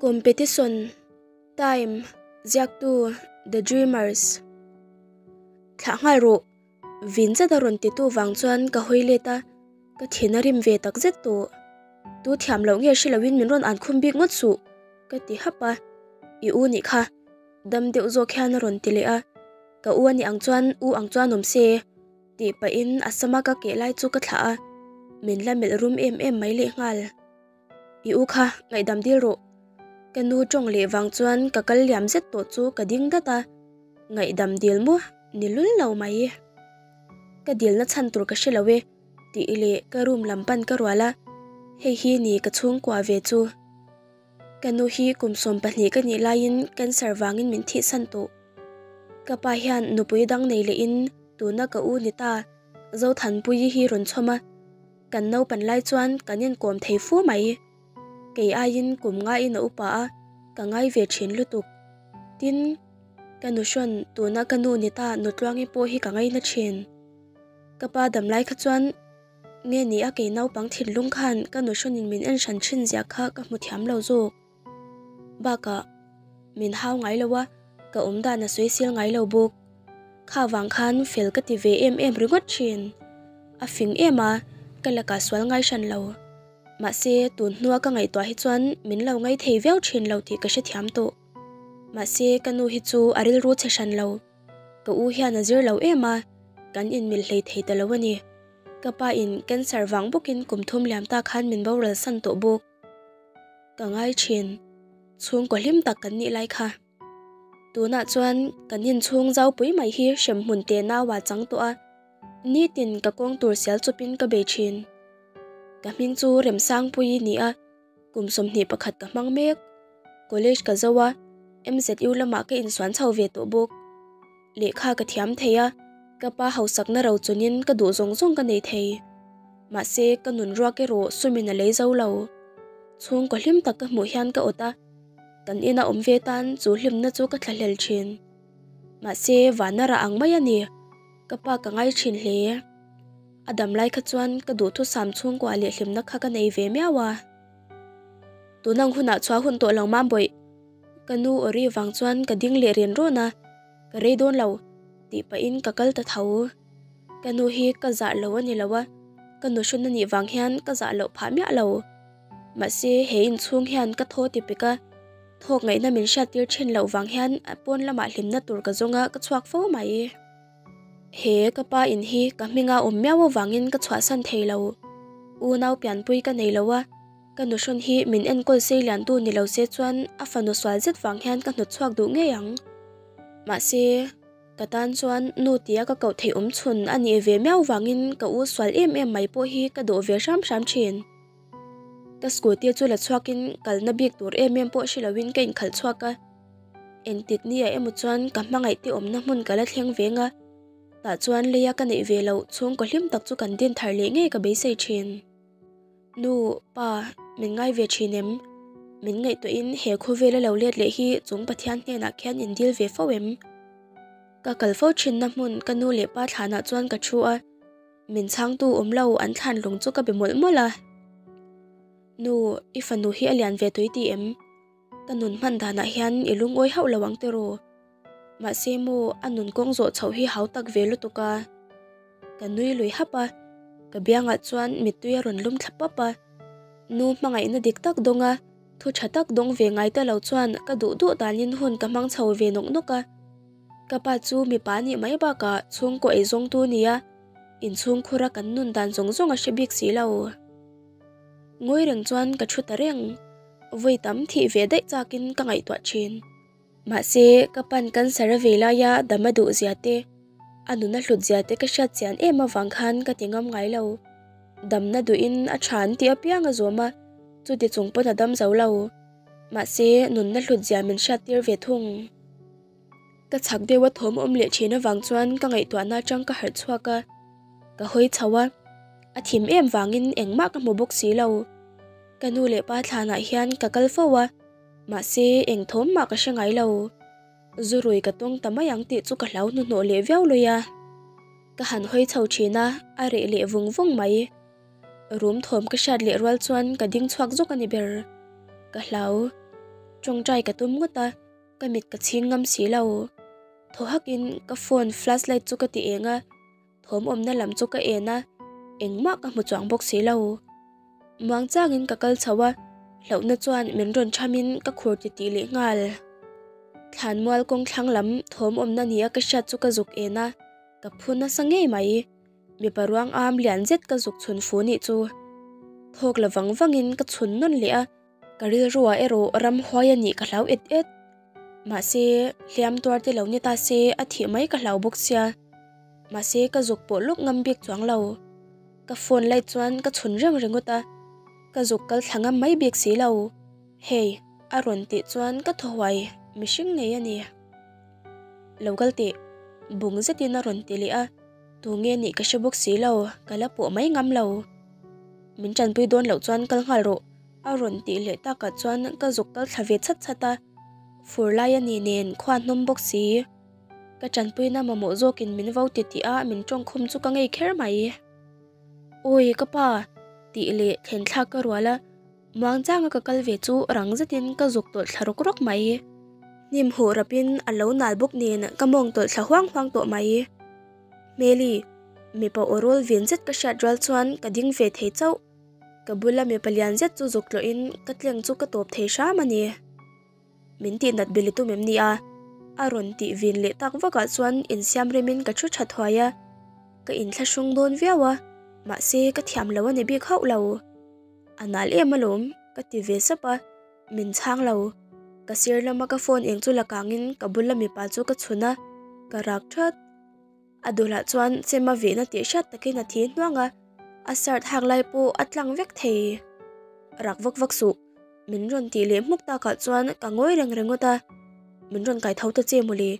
Competition Time Ziaktu The Dreamers Thlah nghal rawh Vin zet a rawn titu vang chuan ka hawi let a, ka thin a rim ve tak zet tawh. Tu thiam loh nge hre loin min rawn an khum bik ngawt suh ka ti hap a, I u nih kha dam deuh zawk hian a rawn ti leh a, ka u a nih ang chuan u ang chuan awm se tih pahin a sama ka keh lai chu ka thlah a, min la melh rum em em mai lehnghal. I u kha ngaihdam dil rawh. Ka nu tawng leh vang chuan ka kal liam zet tawh chu ka ding dat a, ngaihdam dil maw ni lul lo mai. Ka dilna chhan tur ka hre lo e tih leh ka room lam pan ka rual a, hei hi ni ka chhungkua ve chu. Ka nu hi kum 12 ka nih laiin cancer vangin min thihsan tawh. Ka pa hian nupui dang nei lehin tuna ka u ni ta Zothanpuii hi rawn chhawm a. Kan naupan lai chuan kan inkawm thei fu mai. Kei aiin kum ngaiin a upa a, ka ngai ve thin lutuk. Tin, ka nu hrawn tuna ka nu ni ta Nutluangi pawh hi ka ngaina thin. Ka pa dam lai kha chuan nge ni a kei naupang thinlung khan ka nu hrawnin min en hran thin zia kha ka hmu thiam lo zawk. Bakah, min hau ngai lo a, ka awm dan a sawi sil ngai lo bawk. Kha vang khan fel ka ti ve em em ringawt thin. A fing em a, ka lakah sual ngai hran lo. Mahse, tun hnua ka ngaihtuah hi chuan min lo ngai thei viau thin lo tih ka hrethiam tawh. Mahse, ka nu hi chu a rilru chhe hran lo. Ka u hian a zir lo em a, kan inmil hlei thei ta lo a ni. Ka pa in cancer vang bawkin kum thum liam ta khan min boral san tawh bawk. Ka ngai thin. Chhungkaw hlim tak kan nih lai kha. Tunah chuan kan inchhung zaupui mai hi hremhmun te naua chang tawh a, nitin ka kawng tur sial chawpin ka bei thin. Ka hming chu Remsangpuii ni a, kum 21 ka hmang mek. College ka zo a, MZU lamah ka insuan chho ve tawh bawk. Lehkha ka thiam thei a, ka pa hausakna ro chunin ka duh zawng zawng ka nei thei. Mahse ka nun ruak erawh sumin a lei zo lo. Chhungkaw hlim tak ka hmuh hian ka awt a. Kan ina awm ve tan chu hlimna chu ka thlahlel thin. Mahse vana rah ang mai a ni. Ka pa ka ngai thin hle. A dam lai kha chuan ka duhthusam chhungkua leh hlimna kha ka nei ve miau a. Tunang hunah chhuah hun tawh lo mam bawih. Ka nu aw ri vang chuan ka ding leh ren rawn a, ka rei dawn lo tih pahin ka kal ta tho. Ka nu hi ka zah lo a ni lo a, ka nu hrawn a nih vang hian ka zah loh phah miah lo. Mahse he inchhung hian ka thaw ti pek a, thawk ngaihna min hriattir thin loh vang hian pawn lamah hlimna tur ka zawng a, ka chhuak fo mai. He ka pa in hi ka hminga awm miau avangin ka chhuahsan thei lo. Unau pianpui ka nei lo a, ka nu hrawn hi min enkawl sei liantu ni lo se chuan a fanu sual zet vang hian ka hnawt chhuak duh ngei ang. Mahse. Ka tan chuan nu tia ka koh theih awm chhun a nih ve miau vangin ka u sual em em mai pawh hi ka dawh ve hram hram thin. Ka scooty chu la chhuakin kalna bik tur em em pawh hre loin ka inkhalh chhuak a. Engtik ni ah emaw chuan ka hmangaih te awmna hmun ka la thleng veng a, tah chuan leia ka neih ve loh chhungkaw hlim tak chu kan din thar leh ngei ka beisei thin. Nu, pa, min ngai ve thin em? Min ngaihtuahin he khawvela lo let leh hi chung Pathian hnenah khian in dil ve fo em? Ka kal fo thinna hmun ka nu leh pa thlanah chuan ka thu a, min chhangtu awm lo an thlan lung chu ka be mawlh mawlh a. Nu, i fanu hi a lian ve tui ti em? Ka nun hman danah hian i lungawi hauh lo ang tiraw? Mahse maw a nun kawng zawh chhoh hi hau tak ve lutuk a. Ka nui lui hap a, ka biangah chuan mittui a rawn lum thla pap a. Nu hmangaihna dik tak dawng a, thu tha tak dawng ve ngai ta lo chuan ka duh duh danin hun ka hmang chho ve nawk nawk a. Ka pa chu mipa nih mai bakah chhungkaw eizawngtu nia, inchhungkhura kan nun dan zawng zawng a hre bik si lo. Ngawi reng chuan ka thu ta reng, vawi tam thih ve daih chakin ka ngaihtuah thin. Mahse, ka pan cancer a vei laia dam a duh zia te, a nun a hlut zia te ka hriat chian em avang khan ka ti ngam ngai lo. Damna duhin a tha an tih apiang a zawm a, chuti chung pawn a dam zo lo. Mahse, nunna hlut zia min hriat tir ve thung. Ka chhak deuh a thawm awm leh thin avang chuan ka ngaihtuahna atang ka harh chhuak a, ka hawi chho a, a thim em vangin engmah ka hmu bawk si lo. Ka nu leh pa thlanah hian ka kal fo a. Mahse, eng thawm mah ka hre ngai lo. Zu rui ka tawng ta mai ang tih chu ka hlau hnuhnawh leh viau lui a. Ka han hawi chho thin a, a reh leh vung vung mai. Rum thawm ka hriat leh rual chuan ka ding chhuak zawk a ni ber. Ka hlau. Ṭawngṭai ka tum ngawt a, ka mit ka chhing ngam si lo. Thaw hakin ka phone flashlight chu ka ti eng a, thawm awmna lam chu ka en a, engmah ka hmu chuang bawk si lo. Muang changin ka kal chho a, hlauhna chuan min rawn thamin ka khur ti tih leh nghal. Thlanmual kawng thlang lam thawm awmna nia ka hriat chu ka zuk en a, ka phu nasa ngei mai. Mipa ruang am lian zet ka zuk chhun fu nih chu. Thawk la vang vangin ka chhun nawn leh a, ka rilruah erawh ramhuai a nih ka hlau et et. Mahse, hliam tuar te lo ni ta se a thih mai ka hlau bawk sia. Mahse, ka zuk pawh lawk ngam bik chuang lo. Ka phone light chuan ka chhun reng ringawt a, ka zuk kal thla ngam mai bik si lo. Hei, a rawn tih chuan ka thaw huai, mihring ngei a ni. Lo kal teh, bung zetin a rawn ti leh a, tunge nih ka hre bawk si lo, ka la pawh mai ngam lo. Min tanpui dawn loh chuan kal nghal rawh, a rawn tih leh takah chuan ka zuk kal thla ve chhat chhat a, fur lai a nih nen khua hnawm bawk si. Ka tanpuina mamawh zawkin min vo ti tih a min tawngkhum chu ka ngei kher mai. Awi ka pa! tih leh thlen thlak ka rual a, muangchanga ka kal ve chu rang zetin ka zuk tawlh thla rawk rawk mai. Hnim huh rapin a lo nal bawk nen ka mawng tawlh thla huang huang tawh mai. Hmeli, mipa aw rawl vin zet ka hriat rual chuan ka ding ve thei chauh. Ka bula mipa lian zet chu zuk tlawhin ka tleng chu ka tawp thei hram a ni. Min tih nat beli tum em ni a? A rawn tih vin leh tak vakah chuan insiam remin ka thu tha thuai a. Ka inthlahrung dawn viau a, mahse ka thiam lo a ni bik hauh lo. A nal em alawm, ka ti ve sap a, min chhang lo. Ka sir lama ka phone eng chu la kangin ka bula mipa chu ka chhun a, ka rak that. A dawlhah chuan chem a vehna tih hriat takin a thi hnuang a, a shirt hak lai pawh a tlang vek thei. Rak vak vak suh. Min rawn tih leh hmuk takah chuan ka ngawi reng ringawt a, Min rawn kai tho ta che mawle,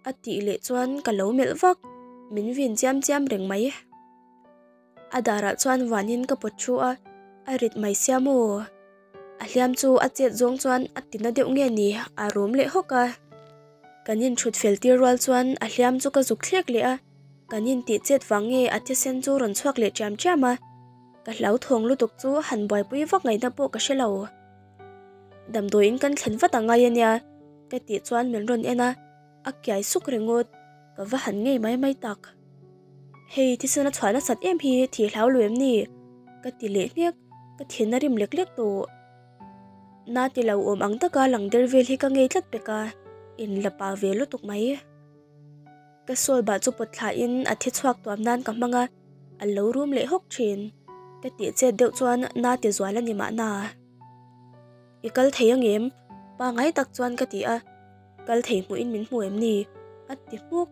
a tih leh chuan ka lo melh vak, min vin chiam chiam reng mai. A darah chuan vanin ka pawt thu a, a rit mai sia maw? A hliam chu a chet zawng chuan a tina deuh nge ni, a rum leh hawk a. Kan inthut fel tir rual chuan a hliam chu ka zuk thlek leh a, kan intih chet vang nge a thisen chu rawn chhuak leh chiam chiam a. Ka hlauthawng lutuk chu han buaipui vak ngaihna pawh ka hre lo. Damdawiin kan thlen vat a ngai ania ka tih chuan min rawn en a, a kiai suk ringawt, ka va han ngei mai mai tak. Hei thisen a chhuah nasat em hi thih hlau lo em ni? Ka ti leh hnek, ka thin a rim lek lek tawh. Na ti lo awm ang taka lang der vel hi ka ngei tlat pek a, in la pa ve lutuk mai. Ka sawl bah chu pawt thla in a thi chhuak tuam nan ka hmang a, a lo rum leh hawk thin. Ka tih chet deuh chuan na ti zual a ni mahna. I kal thei angem? Pangai tak chuan ka ti a, kal thei hmuhin min hmu em ni? A ti hmuk.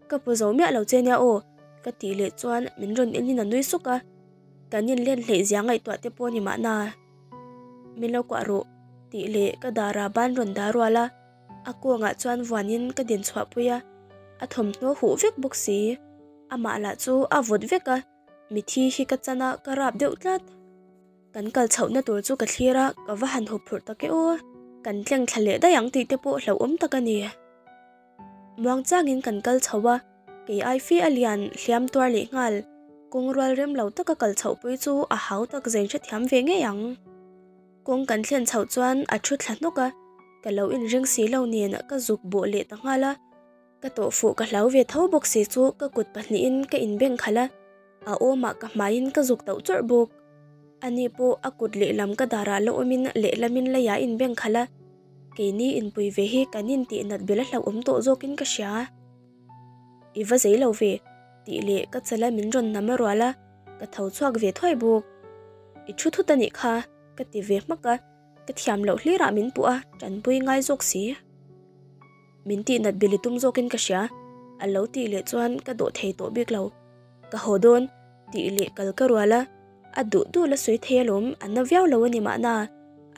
Ka pu zo miah lo che nia aw, ka tih leh chuan min rawn en in a nui suk a, kan inlen hleih zia ngaihtuah te pawh a ni mahna. Min lo kuah rawh, tih leh ka darah ban rawn dah rual a. A kawngah chuan vuanin ka din chhuahpui a, a thawmhnaw huh vek bawk si. Amah lah chu a vawt vek a, mithi hi ka chan a, ka rap deuh tlat. Kan kal chhohna tur chu ka thlir a, ka va han hup phurh tak e aw. Kan tleng thla leh daih ang tih te pawh hlauhawm tak a ni. Muang changin kan kal chho a, kei ai fe a lian hliam tuar leh nghal. Kawng rual rem lo taka kal chhohpui chu a hau tak zain hrethiam ve ngei ang. Kawng kan thlen chhoh chuan a thu thla hnawk a, ka lo inring si lo nen ka zuk bawh leh ta nghal a. Ka tawh fuh ka hlau ve tho bawk si chu ka kut pahnihin ka inbeng khalh a, a awmah ka hmaiin ka zuk tauh chawrh bawk. Ani pawh a kut lehlam ka darah la awmin lehlamin leiah a inbeng khalh a, keini inpui ve hi kan intih nat bel a hlauhawm tawh zawkin ka hria. I va zei lo ve, tih leh ka chala min rawn nam a rual a, ka tho chhuak ve thuai bawk. I thu thut a nih kha, ka ti ve hmak a, ka thiam loh hlirah min puh a, tanpui ngai zawk si. Min tih nat beli tum zawkin ka hria, a lo tih leh chuan ka dawh thei tawh bik lo. Ka haw dawn, tih leh kal ka rual a, a duh duh la sawi thei alawm, a na viau lo a ni mahna,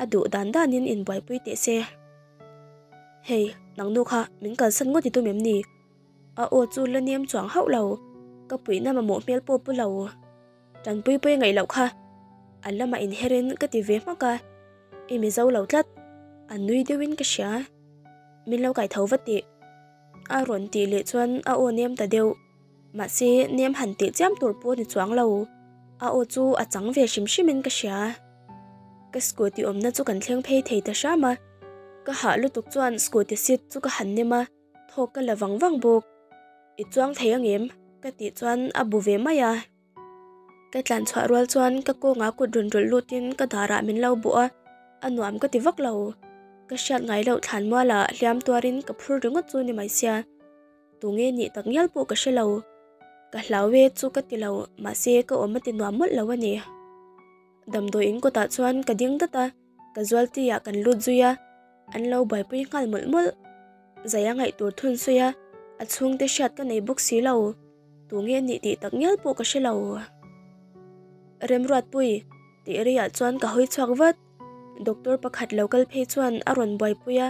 a duh dan danin inbuaipui teh se. Hei, nangnu kha min kalsan ngawt i tum em ni? A aw chu la nem chuang hauh lo, ka puihna mamawh hmel pawh pu lo. Tanpui pawh i ngaih loh kha. A lamah inherin ka ti ve hmak a, i mizo lo tlat, a nui deuhin ka hria. Min lo kai tho va tih. A rawn tih leh chuan a aw nem ta deuh. Mahse, nem han tih chiam tur pawh ni chuang lo. A aw chu a chang ve hrim hrimin ka hria. Ka scooty awmna chu kan thleng phei thei ta hram a. Ka hah lutuk chuan scooty seat chu ka han nem a, thawk ka la vang vang bawk. I chuang thei angem? Ka tih chuan a bu ve mai a. Ka tlan chhuah rual chuan ka kawngah kut rawn rawlh lutin ka darah min lo bawh a, a nuam ka ti vak lo. Ka hriat ngai loh thlan mualah hliam tuarin ka phur ringawt chu ni mai sia. Tunge nih tak ngial pawh ka hre lo. Ka hlau e chu ka ti lo, mahse ka awm a ti nuam mawlh lo a ni. Damdawi in kawtah chuan ka ding dat a, casualty ah kan lut zui a, an lo buaipui nghal mawlh mawlh. Zai a ngaih tur thun sawi a, a chhungte hriat ka nei bawk si lo. Tunge nih tih tak ngial pawh ka hre lo. Remruatpui, tih reiah chuan ka hawi chhuak vat. Doctor pakhat lo kal phei chuan a rawn buaipui a,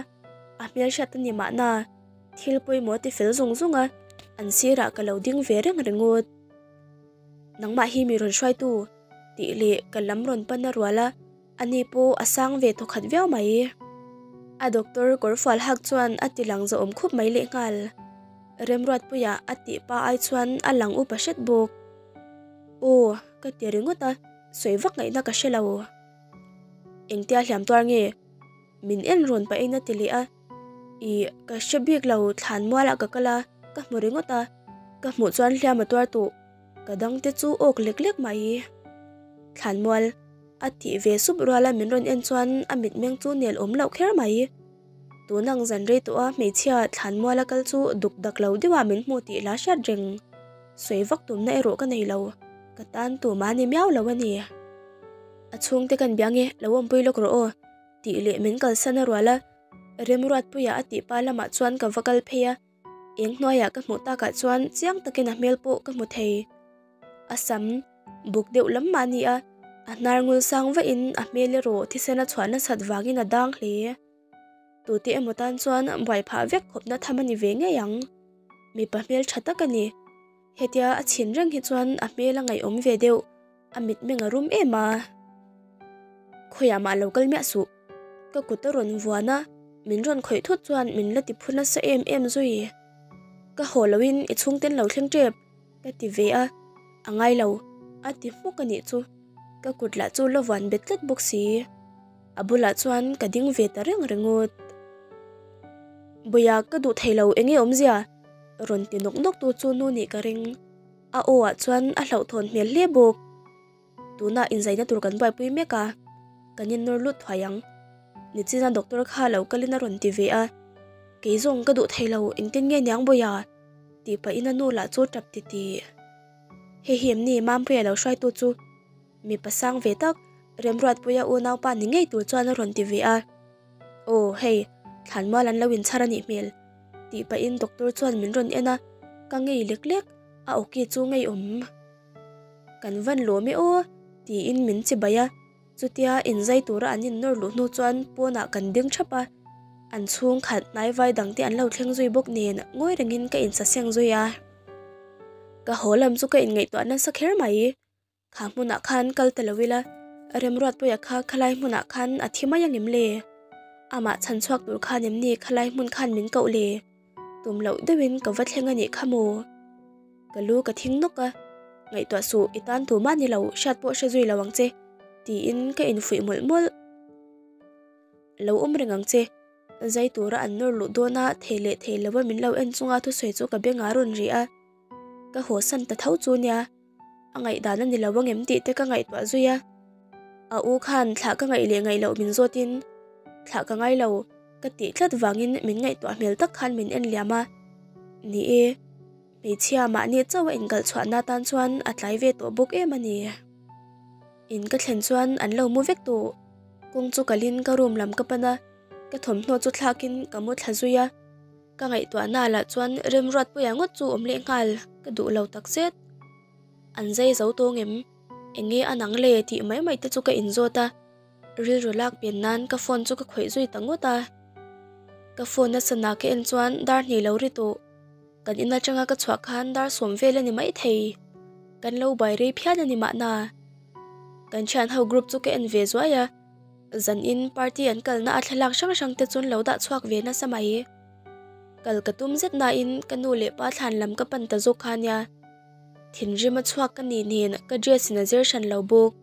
a hmelhriat a ni mahna. Thil pawimawh a ti fel zung zung a, an sirah ka lo ding ve reng ringawt. Nangmah hi mi rawn hruaitu, tih leh ka lam rawn pan a rual a. Ani pawh a sang ve thawkhat viau mai. A doctor kawr fual hak chuan a ti lang zawhawm khup mai lehnghal. Remruatpuia a tih pa ai chuan a lang upa hret bawk. Aw, ka ti ringawt a, sawi vak ngaihna ka hre lo. Engtia hliam tuar nge? Min en rawn pahin a ti leh a. Ih, ka hre bik lo, thlan mualah ka kal a, ka hmu ringawt a. Ka hmuh chuan hliam a tuar tawh. Ka dangte chu awk lek lek mai. Thlanmual a tih ve sup ruala min rawn en chuan a mitmeng chu nel awm loh kher mai. Tunang zan rei tawha hmeichhia thlanmuala kal chu duk dak lo deuha min hmu tih la hriat reng. Sawi vak tumna erawh ka nei lo. Ka tan tumah a ni miau lo a ni. A chhungte kan bia nge lo awmpui lawk rawh aw tih leh min kalsan a rual a. Remruatpuia a tih pa lamah chuan ka va kal phei a. Eng hnuaiah ka hmuh takah chuan chiang takin a hmel pawh ka hmu thei. A sam buk deuh lam mah a ni a, a hnar ngul sang vahin a hmel erawh thisen a chhuah nasat vangin a dang hle. Tute emaw tan chuan buai phah vek khawpna tham a ni ve ngei ang. Mipa hmel tha tak a ni. Hetia a chhin reng hi chuan a hmel a ngaihawm ve deuh. A mitmeng a rum em a. Khawiah mah lo kal miah suh. Ka kut a rawn vuan a, min rawn khawih thut chuan min la ti phu nasa em em zui. Ka haw loin i chhungten lo thleng tep, ka ti ve a. A ngai lo, a ti hmuk a nih chu. Ka kut lah chu la vuan bet tlat bawk si. A bulah chuan ka ding ve ta reng ringawt. Bawia ka duh thei lo enge awmzia? Rawn ti nawk nawk tu chu nu nih ka ring. A aw ah chuan a hlauhthawn hmel hle bawk. Tunah inzaina tur kan buaipui mek a, kan innawr lut thuai ang. Nichina doctor kha lo kalin a rawn ti ve a, Kei zawng ka duh thei lo, engtin nge niang Bawia? tih pahin a nu lah chu tap ti ti. Hei hi em ni Mampuia lo hruaitu chu? Mipa sang ve tak, Remruatpuia unaupa ni ngei tur chuan a rawn ti ve a. Aw, hei, thlanmual an lo inchhar a nih hmel, tih pahin doctor chuan min rawn en a, ka ngei lek lek, a awki chu ngeiawm. Kan van lawm e aw, tiin min chibai a, chutia inzai tura an innawr luh hnu chuan pawnah kan ding thap a, an chhungkhat hnaivai dangte an lo thleng zui bawk nen ngawi rengin ka insaseng zui a. Ka haw lam chu ka inngaihtuah nasa kher mai. Kha hmunah khan kal ta lo ila, Remruatpuia kha khalai hmunah khan a thi mai angem le? Amah chhan chhuak tur khan em ni khalai hmun khan min koh le? Tum loh deuhin ka va thleng a nih kha maw? Ka lu ka thing nawk a, Ngaihtuah suh, i tan tumah ni lo, hriat pawh hre zui lo ang che, tiin ka infuih mawlh mawlh. Lo awm reng ang che, zai tura an nawr luh dawna thei leh thei lova min lo en chunga thusawi chu ka bengah a rawn ri a, ka hawsan ta tho chu nia. A ngaihdan a ni lo angem tih te ka ngaihtuah zui a. A u khan thlah ka ngaih leh ngaih loh min zawtin thlah ka ngai lo ka tih tlat vangin min ngaihtuah hmel tak khan min en liam a. Ni e, hmeichhia mahni chauh a inkalh chhuahna tan chuan a tlai ve tawh bawk em a ni. In ka thlen chuan an lo mu vek tawh. Kawng chu kalin ka room lam ka pan a, ka thawmhnaw chu thlakin ka mu thla zui a. Ka ngaihtuahna lah chuan Remruatpuia ngawt chu awm leh nghal ka duh lo tak zet. An zai zo tawng em? Eng nge a nang le tih mai mai te chu ka inzawt a, rilru lak pian nan ka phone chu ka khawih zui ta ngawt a. Ka phone a sana ka en chuan dar hnih lo ri tawh. Kan in atanga ka chhuah khan dar sawm vel a ni mai thei. Kan lo bai rei phian a ni mahna. Kan thian ho group chu ka en ve zuai a. Zanin party an kalna a thlalak hrang hrang te chuan lo dah chhuak ve nasa mai. Kal ka tum zet nain ka nu leh pa thlan lam ka pan ta zawk kha nia. Thinrim a chhuak ka nih nen ka dress in a zir hran lo bawk.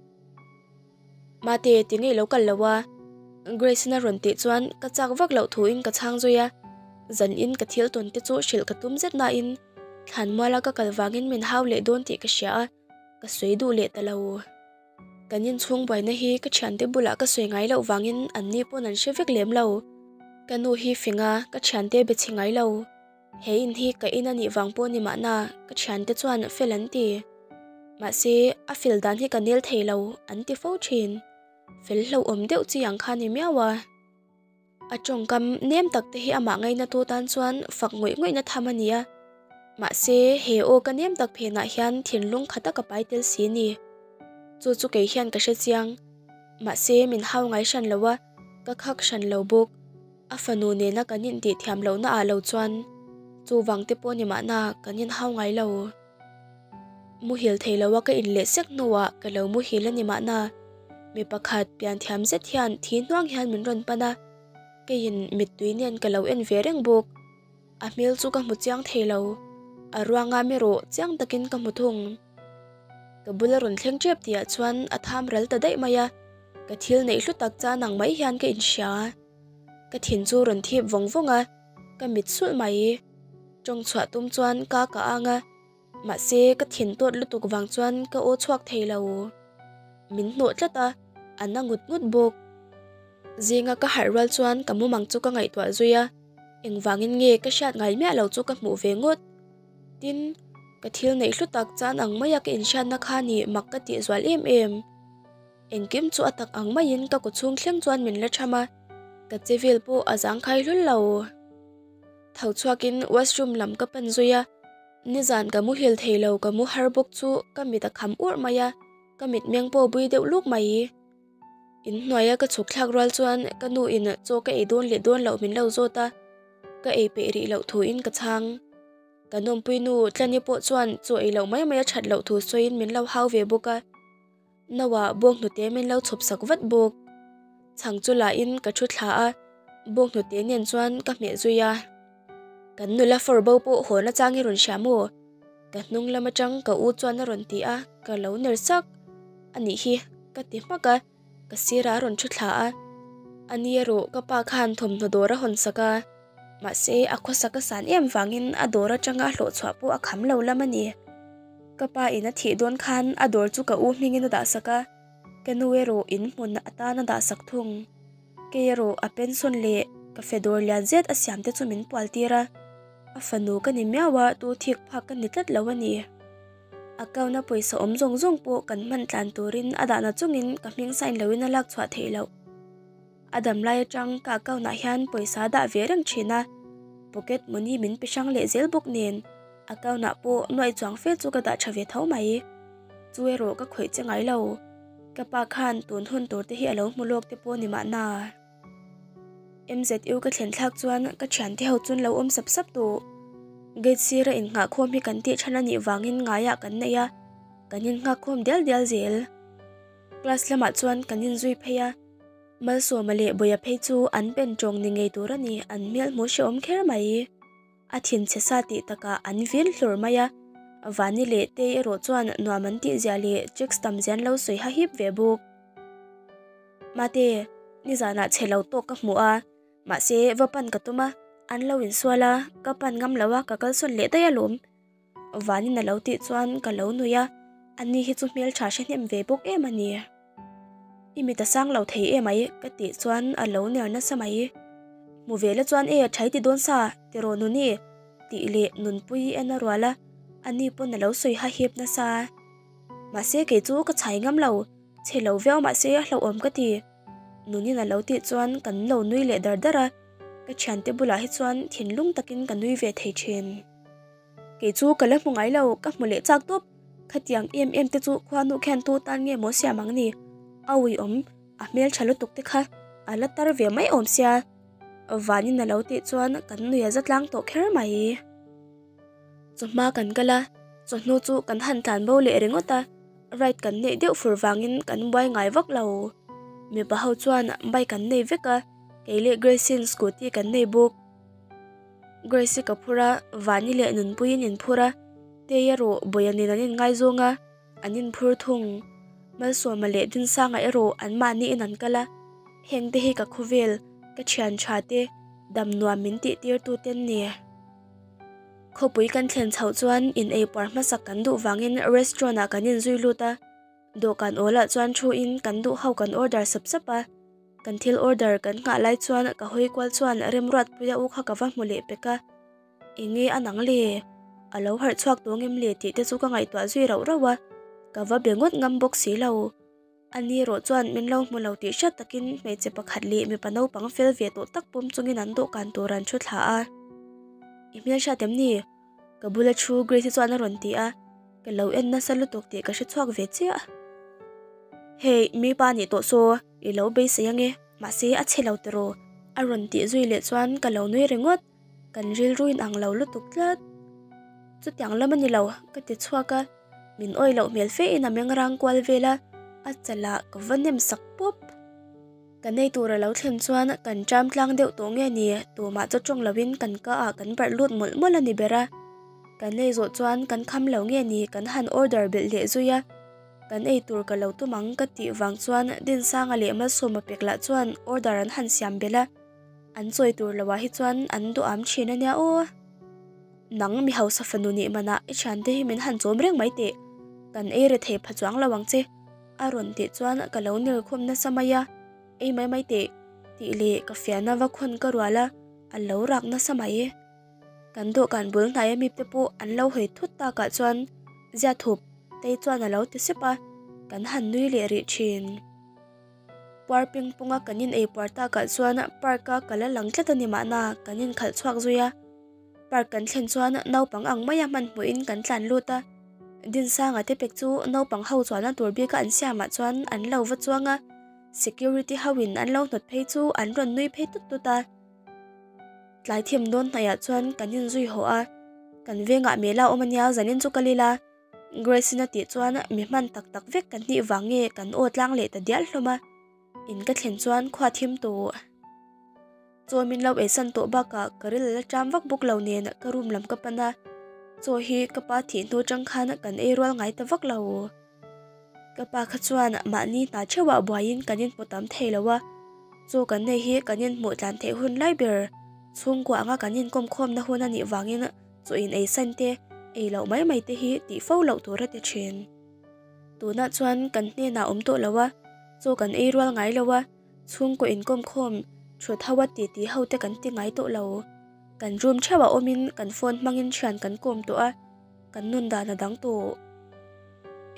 Mate, ti ngei lo kal lo a? Grace-in a rawn tih chuan ka chak vak loh thuin ka chhang zui a, zanin ka thil tawn te chu hrilh ka tum zet nain thlanmuala ka kal vangin min hau leh dawn tih ka hria a, ka sawi duh leh ta lo. Kan inchhung buaina hi ka thiante bulah ka sawi ngai loh vangin anni pawn an hre vek lem lo. Ka nu hi fing a, ka thiante be chhe ngai lo. He in hi ka in a nih vang pawh ni mahna ka thiante chuan fel an ti. Mahse, a fel dan hi ka nel thei lo an ti fo thin. Fel hlauhawm deuh chi ang kha ni miau a. A tawngkam nem tak te hi amah ngaina tu tan chuan fak ngawih ngawihna tham a ni a. Mahse, he aw ka nem tak phenah hian thinlung kha taka pai tel si ni. Chu chu kei hian ka hre chiang. Mahse, min hau ngai hran lo a, ka khak hran lo bawk. A fanu nena kan intih thiam lohna ah lo chuan chuvang te pawh ni mahna kan inhau ngai lo. Muhil thei lo a ka inleh sek hnuah ka lo muhil a ni mahna mi pakhat pian thiam zet hian thi hnuang hian min rawn pan a, keiin mittui nen ka lo en ve reng bawk. A hmel chu ka hmu chiang thei lo, a ruanga mi rawh chiang takin ka hmu thung. Ka bula rawn thleng tep tihah chuan a tham ral ta daih mai a, ka thil neih hlu tak chan ang mai hian ka inhria. Ka thin chu rawn thip vawng vawng a, ka mit sulh mai. Tawng chhuah tum chuan ka ka ang a, mahse ka thin tawt lutuk vang chuan ka aw chhuak thei lo. Min hnawh tlat a, a na ngut ngut bawk. Zinga ka harh rual chuan ka mumang chu ka ngaihtuah zui a, engvangin nge ka hriat ngai miah lo chu ka hmuh ve ngawt. Tin, ka thil neih hlu tak chan ang maia ka inhriatna kha ni mak ka tih zual em em. Engkim chu a tak ang maiin ka kawchhung thleng chuan min la tham a, ka che vel pawh a zangkhai hlul lo. Tho chhuakin washroom lam ka pan zui a, nizan ka muhil thei lo ka mu har bawk chu ka mit a kham urh mai a, ka mitmeng pawh bui deuh luk mai. Inhnuaia ka chhuk thlak rual chuan ka nu in chaw ka ei dawn leh dawn loh min lo zawt a, ka ei peih rih loh thuin ka chhang. Ka nawmpui nu Tlani pawh chuan chaw ei loh mai mai a that loh thu sawiin min lo hau ve bawk a. Noah bawnghnute min lo chhawp sak vat bawk. Chhang chu la in ka thu thla a, bawnghnute nen chuan ka hmeh zui a. Kan nula fawr bo pawh haw na chang i rawn hria maw? Ka hnung lam atang ka u chuan a rawn ti a, ka lo ner sak. A nih hi, ka ti hmak a, ka sirah a rawn thu thla a. A ni erawh ka pa khan thawmhnaw dawr a hawn sak a, mahse a khawsak a san em vangin a dawr atanga a hlawh chhuah pawh a kham lo lam a ni. Ka pa in a thih dawn khan a dawr chu ka u hmingin a dahsak a, ka nu erawh in hmun atan a dahsak thung. Kei erawh a pension leh ka fe dawr lian zet a siam te chu min pual tir a, a fanu ka ni miau a tu thik phak ka ni tlat lo a ni. Account a pawisa awm zawng zawng pawh kan hman tlan turin a dahna chungin ka hming sign loin a lak chhuah theih loh. A dam lai atang ka account ah hian pawisa a dah ve reng thin a, pocket money min pe hrang leh zel bawk nen account ah pawh nuaih chuang fe chu ka dah tha ve tho mai. Chu erawh ka khawih che ngai lo, ka pa khan tun hun tur te hi a lo hmu lawk te pawh ni mahna. MZU ka thlen thlak chuan ka thiante ho chuan lo awm sap sap tawh. Gate sira innghahkhawm hi kan tih than a nih vangin ngaiah kan nei a, kan innghakkhawm dial dial zel. Class lamah chuan kan inzui phei a. Malsawma leh Bawia phei chu an pen tawng ni ngei tur a ni, an hmel hmuh hrehawm kher mai. A thinchhe sa tih takah an vil hlur mai a, Vani leh Tei erawh chuan nuam an tih zia leh chicks tam zia an lo sawi ha hip ve bawk. Mate, nizanah chhe lo tawk ka hmu a, mahse va pan ka tum a, an lo insual a, ka pan ngam lo a, ka kalsawn leh daih alawm. Vanin a lo tih chuan ka lo nui a, ani hi chu hmeltha hre hnem ve bawk em a ni. I mit a sang lo thei em ai ka tih chuan a lo ner nasa mai. Hmu ve la chuan e a thai ti dawn sa tiraw Nuni tih leh Nunpui en a rual a, ani pawn a lo sawi ha hip nasa. Mahse kei chu ka chhai ngam lo, chhe lo viau mahse a hlauhawm ka ti. Nunin a lo tih chuan kan lo nui leh dar dar a, ka thiante bulah hi chuan thinlung takin ka nui ve thei thin. Kei chu ka la hmu ngai lo, ka hmu leh chak tawp. Khatiang em em te chu khuanu khian tu tan nge maw siam ang ni? A uiawm, a hmeltha lutuk te kha a la tar ve mai awm sia. Vanin a lo tih chuan kan nui a za tlang tawh kher mai. Chawhma kan kal a, chawhnu chu kan han tlan bo leh ringawt a, ride kan neih deuh fur vangin kan buai ngai vak lo. Mipa ho chuan bike an nei vek a, kei leh Grace-in scooty kan nei bawk. Grace-i ka phur a, Vani leh Nunpuiin in phur a, Tei erawh Bawia nen an inngaizawng a, an inphur thung. Malsawma leh Dinsanga erawh anmahniin an kal a. Hengte hi ka khawvel, ka thian tha te, dam nuam min tih tir tu ten ni. Khawpui kan thlen chhoh chuan in ei puar hmasak kan duh vangin restaurant ah kan inzui lut a, dawhkan awl ah chuan thu in kan duh ho kan order sap sap a. Kan thil order kan nghah lai chuan ka hawi kual chuan Remruatpuia u kha ka va hmu leh pek a. Enge a nang le? A lo harh chhuak tawng em le tih te chu ka ngaihtuah zui rauh rauh a, ka va be ngawt ngam bawk si lo. A ni erawh chuan min lo hmu lo tih hriat takin hmeichhe pakhat leh mipa naupang fel ve tawh tak pawm chungin an dawhkan tur an thu thla a. I hmel hriat em ni? Ka bula thu Grace-i chuan a rawn ti a, ka lo en nasa lutuk tih ka hre chhuak ve chiah. Hey, mi pa nih tawh saw, i lo beisei ange, mahse a chhe lo tiraw? A rawn tih zui leh chuan ka lo nui ringawt. Kan rilru in ang lo lutuk tlat. Chutiang lam a ni lo, ka ti chhuak a. Min awih loh hmel fe in a meng rang kual vel a, a chalah ka va nem sak pawp. Ka nei tur a lo thlen chuan kan ṭam tlang deuh tawh nge ni, tumah chaw ṭawng loin kan ka ah kan barh lut mawlh mawlh a ni ber a. Kan ei zawh chuan kan kham lo nge ni kan han order belh leh zui a. Kan ei tur ka lo tum ang ka tih vang chuan Dinsanga leh Malsawma pek lah chuan order an han siam belh a. An chawi tur lo ah hi chuan an duham thin a nia aw. Nang mi hausa fanu nih manah i thiante hi min han chawm reng mai teh. Kan ei re thei pha chuang lo ang che. A rawn tih chuan ka lo ner khawm nasa mai a, Ei mai mai teh tih leh ka fiahna va khawn ka rual a, a lo rak nasa mai. Kan dawhkan bul hnaia mipte pawh an lo hawi thut takah chuan Ziathup tei chuan a lo ti sep a, kan han nui leh rih thin. Puar ping punga kan in ei puar takah chuan park a ka la lang tlat a ni mahna kan in khalh chhuak zui a. Park kan thlen chuan naupang ang maia hmanhmawhin kan tlan lut a. Dinsanga te pek chu naupang ho chuanna tur bika an siamah chuan an lo va chuang a, security ho in an lo hnawt phei chu an rawn nui phei tut tut a. Tlai thim dawn hnaihah chuan kan in zui haw a, kan vengah mela awm ania zanin chu ka lil a. Grace-in a tih chuan mi hman tak tak vek kan hnih vang nge kan aw tlang leh ta dial hlawm a, in ka thlen chuan khua thim tawh. Chaw min lo eisan tawh bakah ka ril a la ṭam vak bawk lo nen ka room lam ka pan a, chaw hi ka pa thih hnu ṭang khan kan ei rual ngai ta vak lo. Ka pa kha chuan mahni hna theuhah buaiin kan inhmu tam thei lo a, chaw kan nei hi kan inhmuh tlan theih hun lai ber chhungkua anga kan inkawm khawmna hun a nih vangin chaw in eisan te, ei loh mai mai te hi tih fo loh tur a ti ṭhin. Tunah chuan kan hnenah awm tawh lo a, chaw kan ei rual ngai lo a, Chhungkaw inkawm khawm thut ho a titi ho te kan ti ngai tawh lo. Kan room theuh ah awmin kan phone hmangin thian kan kawm tawh a, kan nun dan a dang tawh.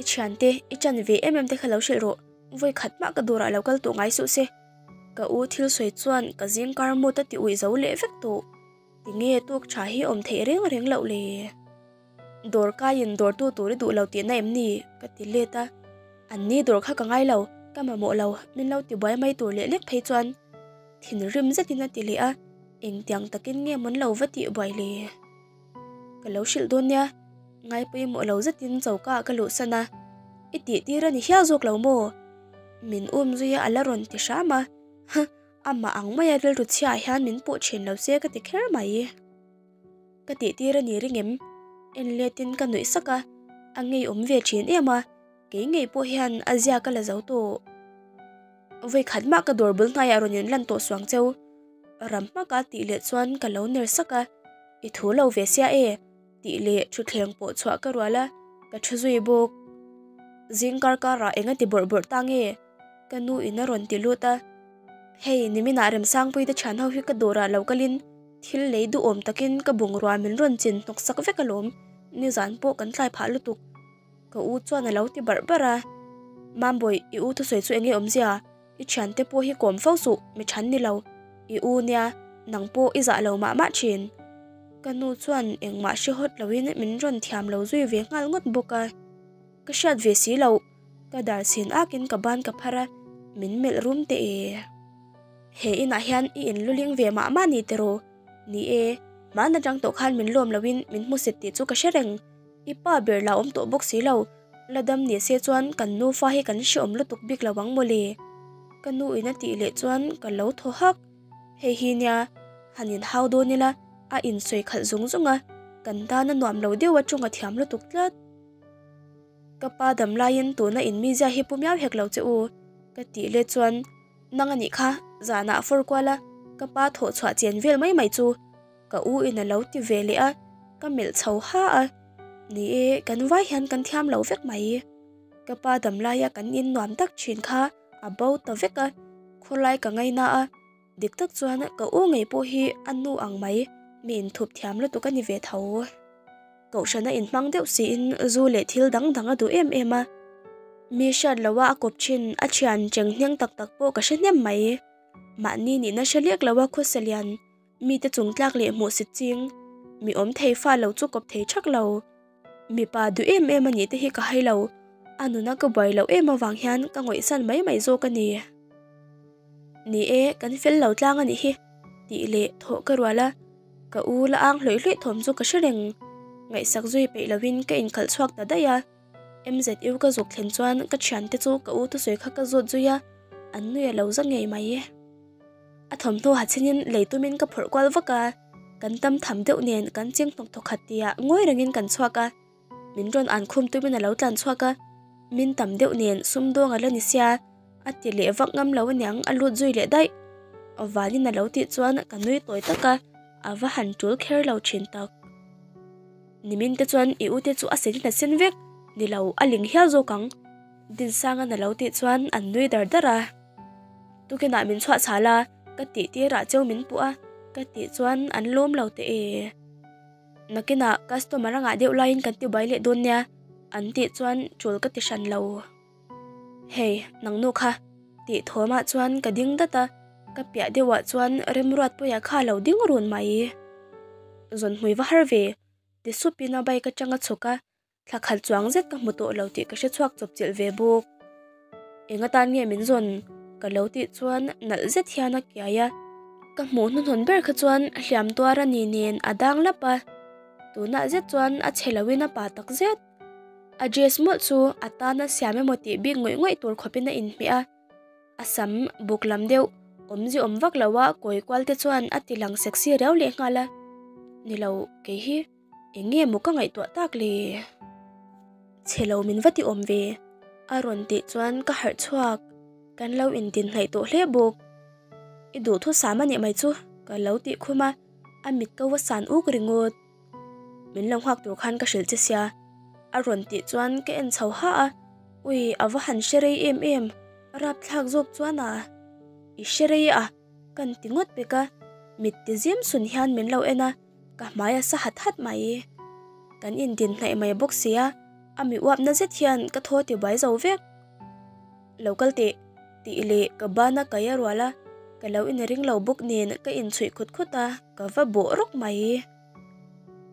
I thiante, i chan ve em em te kha lo hrilh rawh, vawi khat mah ka dawrah lo kal tawh ngai suh se. Ka u thil sawi chuan ka zing kar mut a ti uih zo leh vek tawh. Tinge tuk tha hi awm theih reng reng loh le? Dawr kaiin dawrtu tur i duh lo tihna em ni? ka ti let a. An ni dawr kha ka ngai lo, ka mamawh lo, min lo ti buai mai tur leh lek phei chuan thinrim zetin a ti leh a, engtiang takin nge mawn lo va tih buai le? Ka lo hrilh dawn nia, ngai pawimawh lo zetin choka ah ka luhsan a, i tih tir a ni hial zawk lo maw? Min um zui a a la rawn ti hram a, huh, amah ang maia rilru chhiah hian min puh thin lo se ka ti kher mai. Ka tih tir a ni ring em? En letin ka nuih sak a, a ngeiawm ve thin em a, kei ngei pawh hian a zia ka la zo tawh. Vawi khat mah ka dawr bul hnaiah rawn in lan tawh suang cheu. Ram hmaka tih leh chuan ka lo ner sak a, I thu lo ve sia e, tih leh thutthleng pawh chhuah ka rual a, ka thu zui bawk. Zing kar karah eng a ti bawrh bawrh ta nge? Ka nu in a rawn ti lut a, Hei, niminah Remsangpui te thian ho hi ka dawrah lo kalin thil lei duhawm takin ka bungrua min rawn chin hnawk sak vek alawm, nizan pawh kan tlai phah lutuk. Ka u chuan a lo ti barh barh a, Mambawi, i u thusawi chu enge awmzia? I thiante pawh hi kawm fo suh, mi than ni lo. I u nia, nang pawh i zah lo mah mah thin. Ka nu chuan engmah hre hawt loin min rawn thiam lo zui ve nghal ngawt bawk a. Ka hriat ve si loh. Ka dar chhin akin ka ban ka phar a, min melh rum teh e. He inah hian i inluling ve mah mah ni tiraw? Ni e, hmaan atang tawh khan min lawm loin min hmu set tih chu ka hre reng. I pa ber la awm tawh bawk si lo, la dam ni se chuan kan nufa hi kan hreawm lutuk bik lo ang mawle. Ka nu in a tih leh chuan ka lo thaw hak. Hei hi nia, han inhau dawn ila a insawi khalh zung zung a, kan tan a nuam lo deuh a ṭawng a thiam lutuk tlat. Ka pa dam laiin tuna in mizia hi pu miau hek lo che u, ka tih let chuan Nang anih kha, zanah fawr kual a, ka pa thawh chhuah chen vel mai mai chu ka u in a lo ti ve leh a, ka melh chho ha a. Ni e, kan vai hian kan thiam lo vek mai. Ka pa dam laia kan in nuam tak thin kha a bo ta vek a, khawlai ka ngaina a, dik tak chuan ka u ngei pawh hi a nu ang mai, mi inthup thiam lutuk a ni ve tho. Kohhrana inhmang deuh siin zu leh thil dang dang a duh em em a. Mi hriat loha a kawp thin a thian cheng hneng tak tak pawh ka hre hnem mai. Mahni nihna hre lek loha khawsa lian, mite chung tlak leh hmuhsit ching, mi awm thei fa lo chu kawp thei thak lo. Mipa duh em em a nih te hi ka hai lo, a nuna ka buai loh em avang hian ka ngawihsan mai mai zawk a ni. Ni e, kan fel lo tlang a nih hi, tih leh thawh ka rual a. Ka u la ang hlawih hlawih thawm chu ka hre reng. Ngaihsak zui peih lovin ka inkhalh chhuak ta daih a. MZU ka zuk thlen chuan ka thiante chu ka u thusawi kha ka zawt zui a, an nui a lo za ngei mai. A thawmhnaw ha chhinin lei tumin ka phawrh kual vak a, kan tam tham deuh nen kan cheng hnawk thawk khat tia ngawi rengin kan chhuak a. Min rawn an khum tumin a lo tlan chhuak a, min tam deuh nen sumdawng a la ni sia, a ti leh vak ngam lo aniang a lut zui leh daih. Vanin a lo tih chuan ka nui tawi tak a, a va han tul kher lo thin tak. Nimin te chuan i ute chu a sen in a sen vek, ni lo a ling hial zawk ang. Dinsangan a lo tih chuan an nui dar dar a. Tukinah min chhuah chhal a, ka tih tirah cheu min puh a, ka tih chuan an lawm lo teh e. Nakinah customer a ngah deuh laiin kan ti buai leh dawn nia an tih chuan tul ka ti hran lo. Hei nang nu kha tih thawmah chuan ka ding dat a, ka piah deuhah chuan Remruatpuia kha a lo ding run mai. Zawnhmui va har ve ti supin a bike atang a chhuk a, Thla khat chuang zet ka hmu tawh lo tih ka hre chhuak chawp chilh ve bawk. Eng atan nge min zawn ka lo tih chuan nalh zet hian a kiai a. Ka hmuh hnuhnawn ber kha chuan hliam tuar a ni nen a dang lap a. Tunah zet chuan a chhe loin a pa tak zet. A dress mawlh chu a tana siam emaw tih bik ngawih ngawih tur khawpin a inhmeh a. A sam buk lam deuh awmzi awm vak loa kawi kual te chuan a ti lang sexy riau lehnghal a. Ni lo kei hi. Eng nge maw ka ngaihtuah tak le? Chhe lo min va ti awm ve, a rawn tih chuan ka harh chhuak. Kan lo intin hnaih tawh hle bawk. I duhthusam a nih mai chu, ka lo tih khum a, a mit ko a san uk ringawt. Min lo nghak tur khan ka hrilh che sia, a rawn tih chuan ka en chho ha a, ui a va han hre rei em em, rapthlak zawk chuan a, i hre rei a, kan ti ngawt pek a, mit ti zim sun hian min lo en a. Ka hmai a sa hat hat mai. Kan indin hnaih mai bawk sia, a mi uapna zet hian ka thaw ti buai zo vek. Lo kal teh, tih leh ka ban a kai a rual a, ka lo inring lo bawk nen ka inchhuih khut khut a, ka va bawh rawk mai.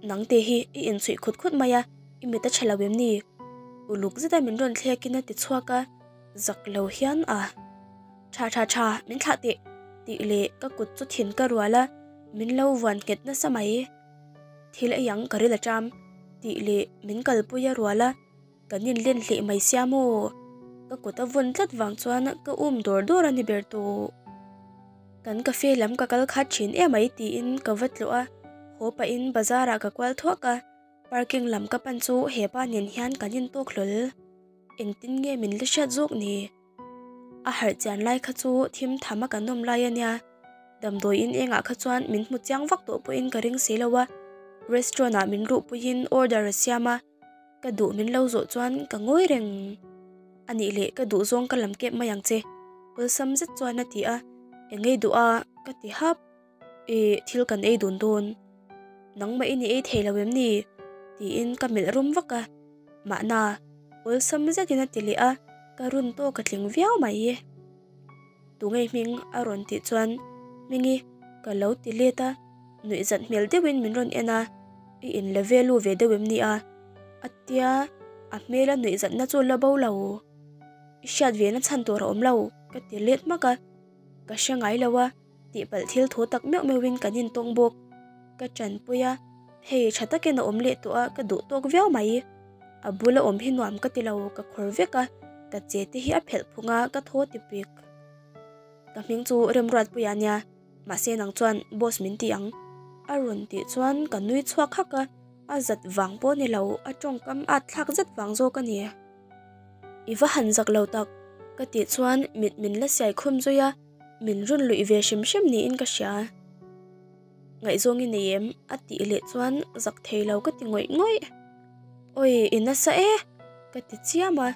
Nang te hi i inchhuih khut khut mai a, i mit a tha lo em ni? Uluk zeta min rawn thlekin a ti chhuak a, zak lo hian a. Tha tha tha, min thlah teh, tih leh ka kut chu thin ka rual a, min lo vuan nghet nasa mai. Thil ei ang ka ril a ṭam, tih leh min kalpui a rual a, kan inlen hleh mai sia maw? Ka kut a vawn tlat vang chuan ka um dawr dawr a ni ber tawh. Kan cafe lam ka kal khat ṭhin emai tiin ka va tlawh a, haw pahin bazar ah ka kual thuak a, parking lam ka pan chu hepa nen hian kan intawk hlawl. Engtin nge min la hriat zawk ni? A harh chian lai kha chu thim tham a kan awm lai a nia. Damdawi in engah kha chuan min hmu chiang vak tawh pawhin ka ring si lo a. Restaurant ah min luhpuiin order a siam a, ka duh min lo zawh chuan ka ngawi reng. A nih leh ka duh zawng ka lam kep mai ang che, awlsam zet chuan a ti a, Eng ei duh a? ka ti hap. Ih, thil kan ei dun dawn. Nangmah in i ei thei lo em ni? tiin ka melh rum vak a. Mahna, awlsam zetin a ti leh a, ka run tawk a tling viau mai. Tunge hming a rawn tih chuan Hmingi ka lo ti let a, nuihzat hmel deuhin min rawn en a, I in la ve lu ve deuh em ni a? a tia, a hmela nuihzatna chu la bo lo. I hriat ve na chhan tur a awm lo, ka ti let hmak a, ka hre ngai lo a. Tihpalh thil thu tak meuh meuhin kan intawng bawk. Ka tanpui a, hei tha takin a awm leh tawh a, ka duh tawk viau mai. A bula awm hi nuam ka ti lo, ka khawr vek a, ka che te hi a phelh phung a, ka thaw ti pik. Ka hming chu Remruatpuia nia, mahse nang chuan boss min ti ang. A rawn tih chuan ka nui chhuak hak a, a zat vang pawh ni lo, a tawngkam at thlak zet vang zawk a ni. I va han zak lo tak, ka tih chuan mit min la siai khum zui a. Min rawn luih ve hrim hrim niin ka hria. Ngaihzawng i nei em? A tih leh chuan zak thei lo ka ti ngawih ngawih. Awi i nasa e! Ka ti chiam a,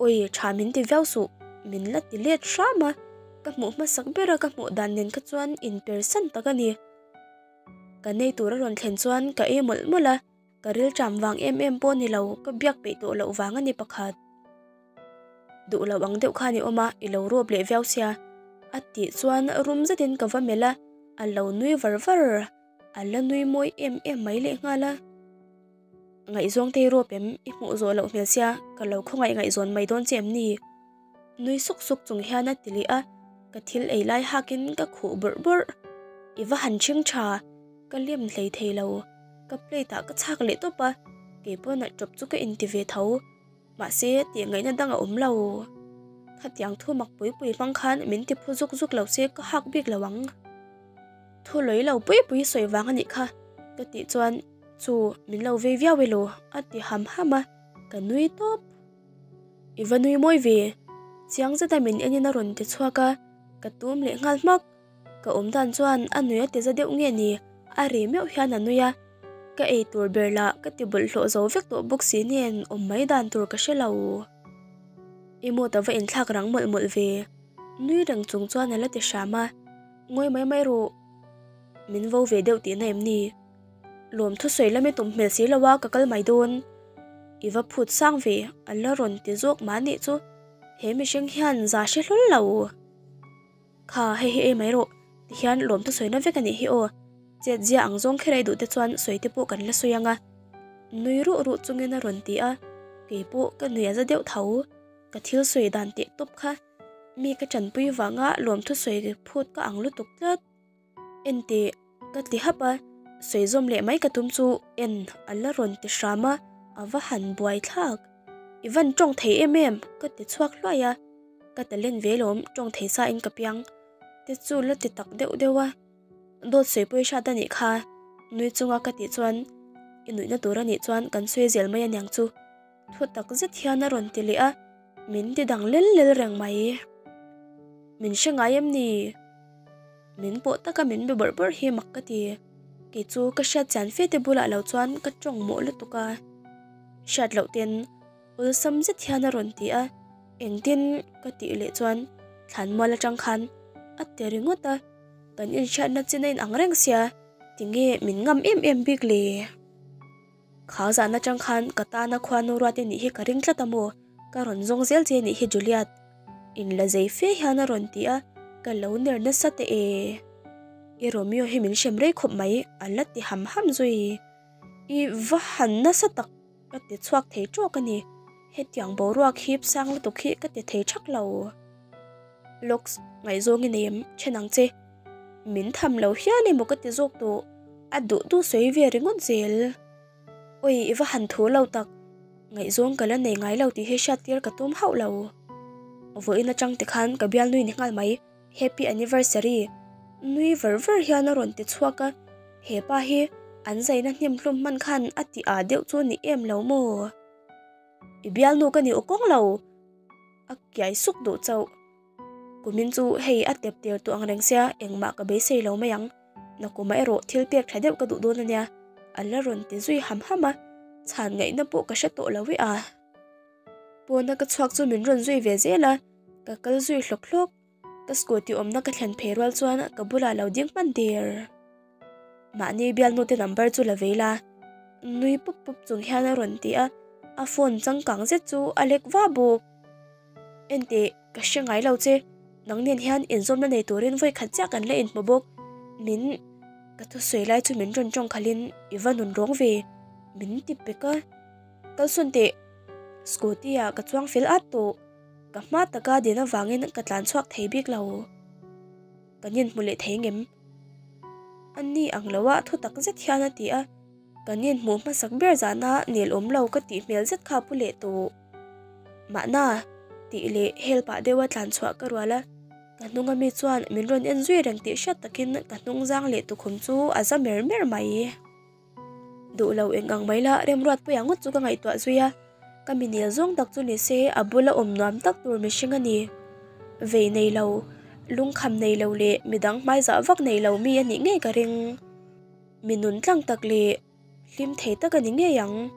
awi tha min ti viau suh, min la ti let hram a, ka hmuh hmasak ber a ka hmuh dan nen kha chuan inpersan tak a ni. Ka nei tur a rawn thlen chuan ka ei mawlh mawlh a, ka rilṭam vang em em pawh ni lo, ka biak peih tawh loh vang a ni pakhat. Duh lo ang deuh khan i awm a, i lo rawp leh viau sia, a tih chuan rum zetin ka va melh a, a lo nui var var, a la nui mawi em em mai lehnghal a. Ngaihzawng te i rawp em? I hmuh zawh loh hmel sia, ka lo khawngaih ngaihzawn mai dawn che em ni? Nui suk suk chung hian a ti leh a, ka thil ei lai hakin ka khuh bawrh bawrh. I va han ṭhing ṭha, ka lem hlei thei lo, ka plate ah ka chhak leh tawp a, kei pawn a ṭawp chu ka inti ve tho. Mahse, tih ngaihna dang a awm lo. Khatiang thu mak pui pui hmang khan min ti phu zuk zuk lo se ka hak bik lo ang. Thu lawi lo pui pui sawi vang a nih kha, ka tih chuan chu min lo vei viau elaw a ti ham ham a, ka nui tawp. I va nui mawi ve, chiang zeta min enin a rawn ti chhuak a, ka tum leh nghal hmak. Ka awm dan chuan a nui a ti za deuh nge ni, a ri meuh hian a nui a, ka ei tur ber lah ka ti bawlhhlawh zo vek tawh bawk si nen awm mai dan tur ka hre lo. I mood a va inthlak rang mawlh mawlh ve, nui reng chung chuan a la ti hram a, ngawi mai mai rawh, min vo ve deuh tihna em ni? Lawm thusawi lami tum hmel si lo a ka kal mai dawn, i va phut sang ve a la rawn ti zawk mahni chu he mihring hian za hre hlawl lo. Kha, hei hi ei mai rawh, tihian lawm te sawina vek a nih hi aw. Chet zia ang zawng kher ei duh te chuan sawi te pawh kan la sawi ang a. Nui ruh ruh chungin a rawn ti a, kei pawh ka nui a za deuh tho. Ka thil sawi dan teh tawp kha mi ka tanpui vanga lawmthu sawi phut ka ang lutuk tlat. Enteh, ka ti hap a, sawi zawm leh mai ka tum chu en a la rawn ti hram a, a va han buai thlak. I van tawng thei em em, ka ti chhuak hluai a, ka talent ve lawm tawng thei sa in ka piang te chu la ti tak deuh deuh a, dawt sawi pawh i hriat a nih kha, nui chunga ka tih chuan i nuihna tur a nih chuan kan sawi zel mai aniang chu. Thu tak zet hian a rawn ti leh a, min ti dang lel lel reng mai. Min hre ngai em ni? Min pawh taka min be bawrh bawrh hi mak ka ti. Kei chu ka hriat chian fe te bulah lo chuan ka tawng mawh lutuk a. Hriat loh ten awlsam zet hian a rawn ti a, engtin ka tih leh chuan thlanmual atang khan a ti ringawt a, kan inhriatna chin a inang reng sia, tinge min ngam em em bik le? Kha zan atang khan ka tana khuanu ruat i nih hi ka ring tlat a maw? Ka rawn zawng zel che nih hi Juliet. In la zei fe hian a rawn ti a, ka lo ner nasa teh e. I Romeo hi min hrem rei khawp mai, a la ti ham ham zui. I va han nasa tak ka ti chhuak thei tawk a ni. Hetiang boruak hip sang lutuk hi ka ti thei thak lo. Locks, ngaihzawng i nei em? Then ang che. Min tham lo hian emaw ka ti zawk tawh. A duh duh sawi ve ringawt zel. Awi, i va han thu lo tak. Ngaihzawng ka la nei ngai lo tih hi hriat tir ka tum hauh lo. Vawiin atang te khan ka bialnui ni nghal mai. Happy anniversary. Nui var var hian a rawn ti chhuak a. He pa hi an zaina hnim hlum hman khan a ti ah deuh chu ni em lo maw? I bialnu ka ni aw kawng lo. A kiai suk duh chauh. Kumin chu hei a tep tir tawh ang reng sia engmah ka beisei lo mai ang. Nakumah erawh thil pek tha deuh ka duh dawn ania. A la rawn ti zui ham ham a, chhan ngaihna pawh ka hre tawh lo e a. Pawna ka chhuak chu min rawn zui ve zel a, ka kal zui hlawk hlawk. Ka scooty awmna ka thlen phei rual chuan ka bulah lo ding hman der. Mahni bialnu te number chu la vei la. Nui pup pup chung hian a rawn ti a, a phone changkang zet chu a lek va bawk. Enteh, ka hre ngai lo che, nang nen hian inzawmna nei turin vawi khat chiah kan la inhmu bawk. Min, ka thusawi lai chu min rawn tawng khalhin i va nun rawng ve, min ti pek a. Kalsawn teh, scooty ah ka chuang fel at tawh. Ka hma taka din avangin ka tlan chhuak thei bik lo. Kan inhmu leh thei ngem? A ni ang lo a thu tak zet hian a ti a, kan inhmuh hmasak ber zana nel awm lo ka tih hmel zet kha a pu leh tawh. Mahna tih leh hel pah deuha tlan chhuah ka rual a, ka hnung ami chuan min rawn en zui reng tih hriat takin ka hnung zang leh tukhum chu a za mer mer mai. Duh lo eng ang mai la Remruatpuia ngawt chu ka ngaihtuah zui a, ka mi nel zawng tak chu ni se a bula awm nuam tak tur mihring a ni. Vei nei lo, Lungkham nei lo leh midang hmaizah vak nei lo mi a nih ngei ka ring. Mi nun tlang tak leh hlim thei tak a ni ngei ang.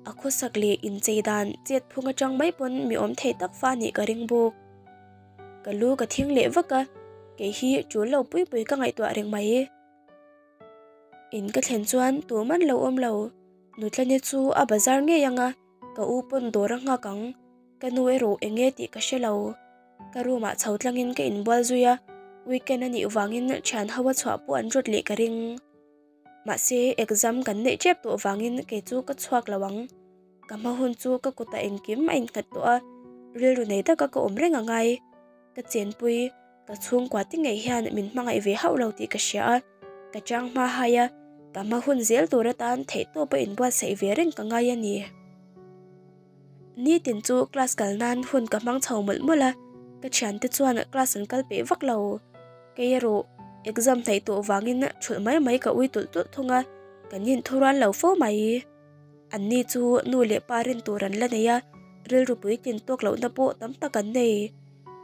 A khawsak leh inchei dan chet phung atang mai pawn mi awm thei tak fa nih ka ring bawk. Ka lu ka thing leh vak a, kei hi tul lo pui pui ka ngaihtuah reng mai. In ka thlen chuan tuman lo awm lo, Nutlane chu a bazar ngei ang a, ka u pawn dawr a nghak ang. Ka nu erawh eng nge tih ka hre lo. Ka room ah chho tlangin ka inbual zui a, weekend a nih vangin thian ho a chhuah pawh an rawt leh ka ring. Mahse exam kan neih tep tawh vangin kei chu ka chhuak lo ang. Ka hma hun chu ka kutah engkim a innghat tawh a, rilru nei taka ka awm reng a ngai. Ka chenpui, ka chhungkua te ngei hian min hmangaih ve hauh lo tih ka hria a, ka chang hma hai a, ka hma hun zel tur atan theihtawp a inbuatsaih ve reng ka ngai a ni. Nitin chu class kal nan hun ka hmang chho mawlh mawlh a, ka thiante chuan class an kal peih vak lo. Kei erawh exam hnaih tawh vangin thulh mai mai ka ui tulh tulh thung a, kan inthurual lo fo mai. Anni chu nu leh pa rin tur an la nei a, rilru puitlin tawk lohna pawh tam tak an nei.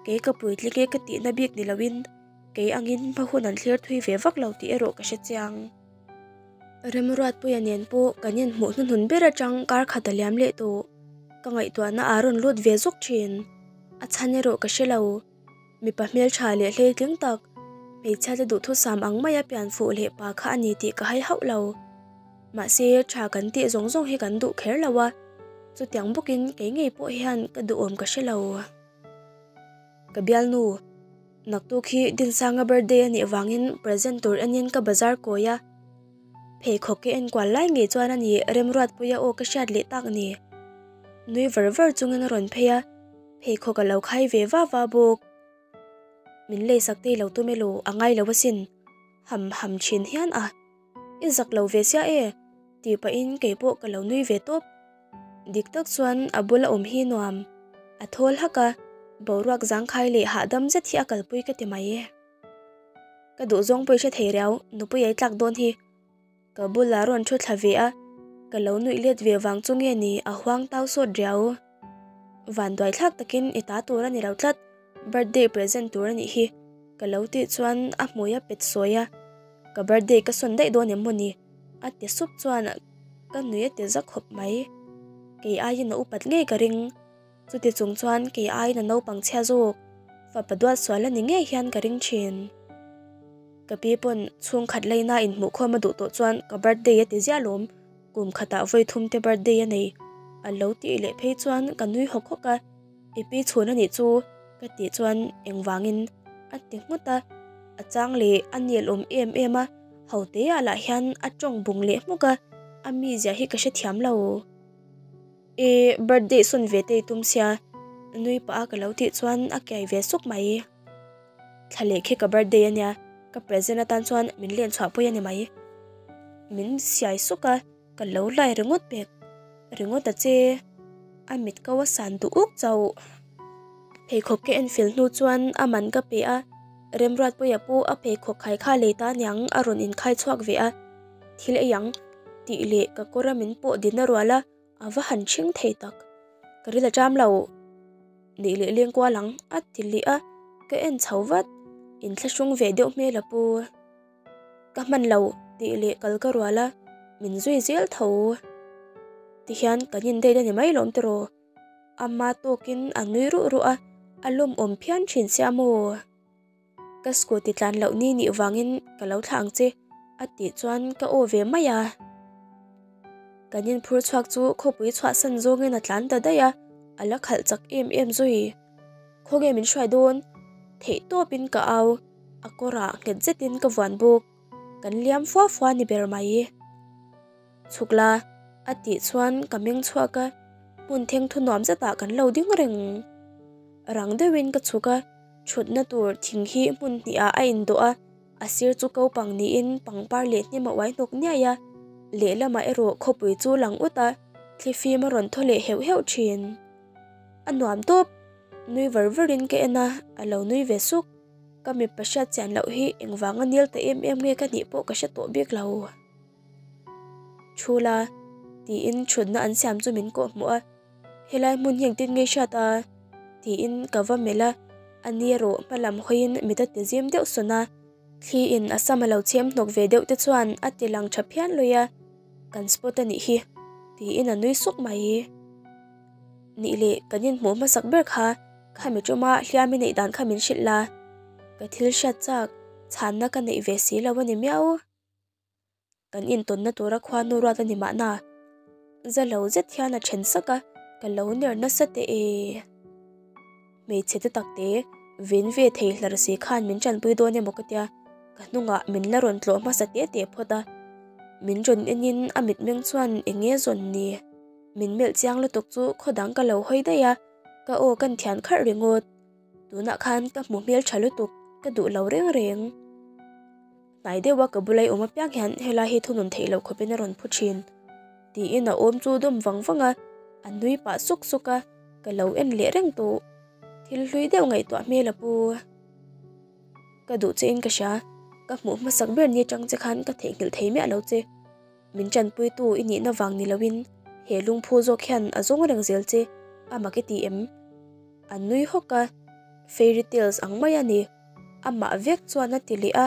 Kei ka puitling e ka tihna bik ni loin kei angin hma hun an thlir thui ve vak lo tih erawh ka hre chiang. Remruatpuia nen pawh kan inhmuh hnuhnun ber atang kar khat a liam leh tawh. Ka ngaihtuahna a rawn lut ve zawk thin. A chhan erawh ka hre lo. Mipa hmeltha leh hleitling tak, hmeichhia te duhthusam ang maia pian fuh leh pa kha a ni tih ka hai hauh lo. Mahse, tha kan tih zawng zawng hi kan duh kher lo a, chutiang bawkin kei ngei pawh hian ka duhawm ka hre lo. Ka bialnu. Naktuk hi Dinsanga birthday a nih vangin present tur enin ka bazar kawi a. Pheikhawk ka enkual lai ngei chuan a ni Remruatpuia aw ka hriat leh tak ni. Nui var var chungin a rawn phei a, pheikhawk a lo khai ve va va bawk. Min leisak te lo tum elaw a ngai lo asin, ham ham thin hian a. I zak lo ve sia e, tih pahin kei pawh ka lo nui ve tawp. Dik tak chuan a bula awm hi nuam. A thawl hak a, boruak zangkhai leh hahdam zet hi a kalpui ka ti mai. Ka duhzawng pawh i hre thei riau, nupui ei tlak dawn hi. Ka bula rawn thu thla ve a, ka lo nuih let ve vang chu nge ni a huang tau sawt riau. Vanduai thlak takin i ta tur a ni lo tlat, birthday present tur a nih hi, ka lo tih chuan a hmui a pet sawi a, ka birthday ka sawn daih dawn em maw ni? A ti sup chuan ka nui a ti za khawp mai. Kei aiin a upat ngei ka ring. Chuti chung chuan kei aiin a naupang chhia zawk. Fapa duat sual a ni ngei hian ka ring thin. Ka pi pawn chhungkhat leina inhmuhkhawm a duh tawh chuan ka birthday a ti ziah lawm, kum khatah vawi thum te birthday a nei. A lo tih leh phei chuan ka nui hawk hawk a, I pi chhun a nih chu ka tih chuan engvangin a ti nghut a, a chang leh a nel awm em em a. Hote ah lah hian a tawng bung leh hmuk a, a mizia hi ka hrethiam lo. E birthday sawn ve te i tum sia, nui pah a ka lo tih chuan a kiai ve suk mai. Thla leh khi ka birthday a nia, ka present atan chuan min len chhuah pui a ni mai. Min siai suk a, ka lo lai ringawt pek ringawt a che. A mit ko a san duh uk chauh. Pheikhawk ka en fel hnu chuan a man ka pe a, Remruatpuia pawh a pheikhawk khai kha lei ta aniang a rawn inkhai chhuak ve a, thil ei ang tih leh ka kawr a min pawh din a rual a, a va han ṭhing thei tak. Ka ril a ṭam lo nih leh leng kual ang a ti leh a, ka en chho vat, inthlahrung ve deuh hmel a pu. Ka hman lo tih leh kal ka rual a, min zui zel tho. Tihian kan indate a ni mai lawm tiraw? Ama tawkin a nui ruh ruh a, a lawmawm phian thin sia maw? Ka scooty tlan loh ni nih vangin ka lo thlah ang che, a tih chuan ka aw ve mai a. Kan inphur chhuak chu khawpui chhuahsan zawngin a tlan ta daih a, a la khalh chak em em zui. Khawnge min hruai dawn? Theih tawpin ka au, a kawrah nghet zetin ka vuan bawk. Kan liam fua fua ni ber mai. Chhuk la, a tih chuan ka meng chhuak a, hmun theng thu nuam zetah kan lo ding reng. Rang deuhin ka chhuk a, thutna tur thing hi hmun hnihah a indawh a, a sir chu ko pang niin pangpar leh hnim a uai hnawk niaih a, lehlamah erawh khawpui chu lang ut a, thlifim a rawn thaw leh heuh heuh thin. A nuam tawp, nui var varin ka en a, a lo nui ve suk. Ka mipa hriat chian loh hi engvanga nil ta em em nge ka nih pawh ka hre tawh bik lo. Thu la, tiin thutna an siam chu min kawh hmuh a, helai hmun hi engtin nge hriat a? tiin ka va melh a, A ni erawh hma lam hawiin mit a ti zim deuh sawn a, thli in a sam a lo chhem hnawk ve deuh te chuan a ti lang tha phian lui a, Kan spot a nih hi, tiin a nui suk mai. Nih leh kan inhmuh hmasak ber kha khami tuma hliam i neih dan kha min hrilh la, ka thil hriat chak chhanna ka neih ve si lo a ni miau. Kan intawnna tura khuanu ruat a ni mahna. Za lo zet hian a then sak a, ka lo ner nasa teh e. Hmeichhe te tak te vin ve thei hlar si khan min tanpui dawn emaw ka tia, ka hnungah min la rawn tlawh hmasa te te phawt a. Min rawn enin a mitmeng chuan eng nge zawn ni? Min melh chiang lutuk chu khaw dang ka lo hawi daih a, ka aw kan thian kharh ringawt. Tunah khan ka hmu hmel tha lutuk, ka duh lo reng reng. Hnai deuha ka bulai awm apiang hian helai hi thunun theih loh khawpin a rawn phu thin. Tiin a awm chu dawm vang vang a, a nui pah suk suk a, ka lo en leh reng tawh. Thil hlui deuh ngaihtuah hmel a pu. Ka duh che in ka hria, ka hmuh hmasak ber ni atang che khan ka theihnghilh thei miah lo che. Min tanpuitu i nihna vang ni loin he lungphu zawk hian a zawng reng zel che, a mak i ti em? A nui hawk a, fairy tales ang mai a ni. Amah vek chuan a ti leh a,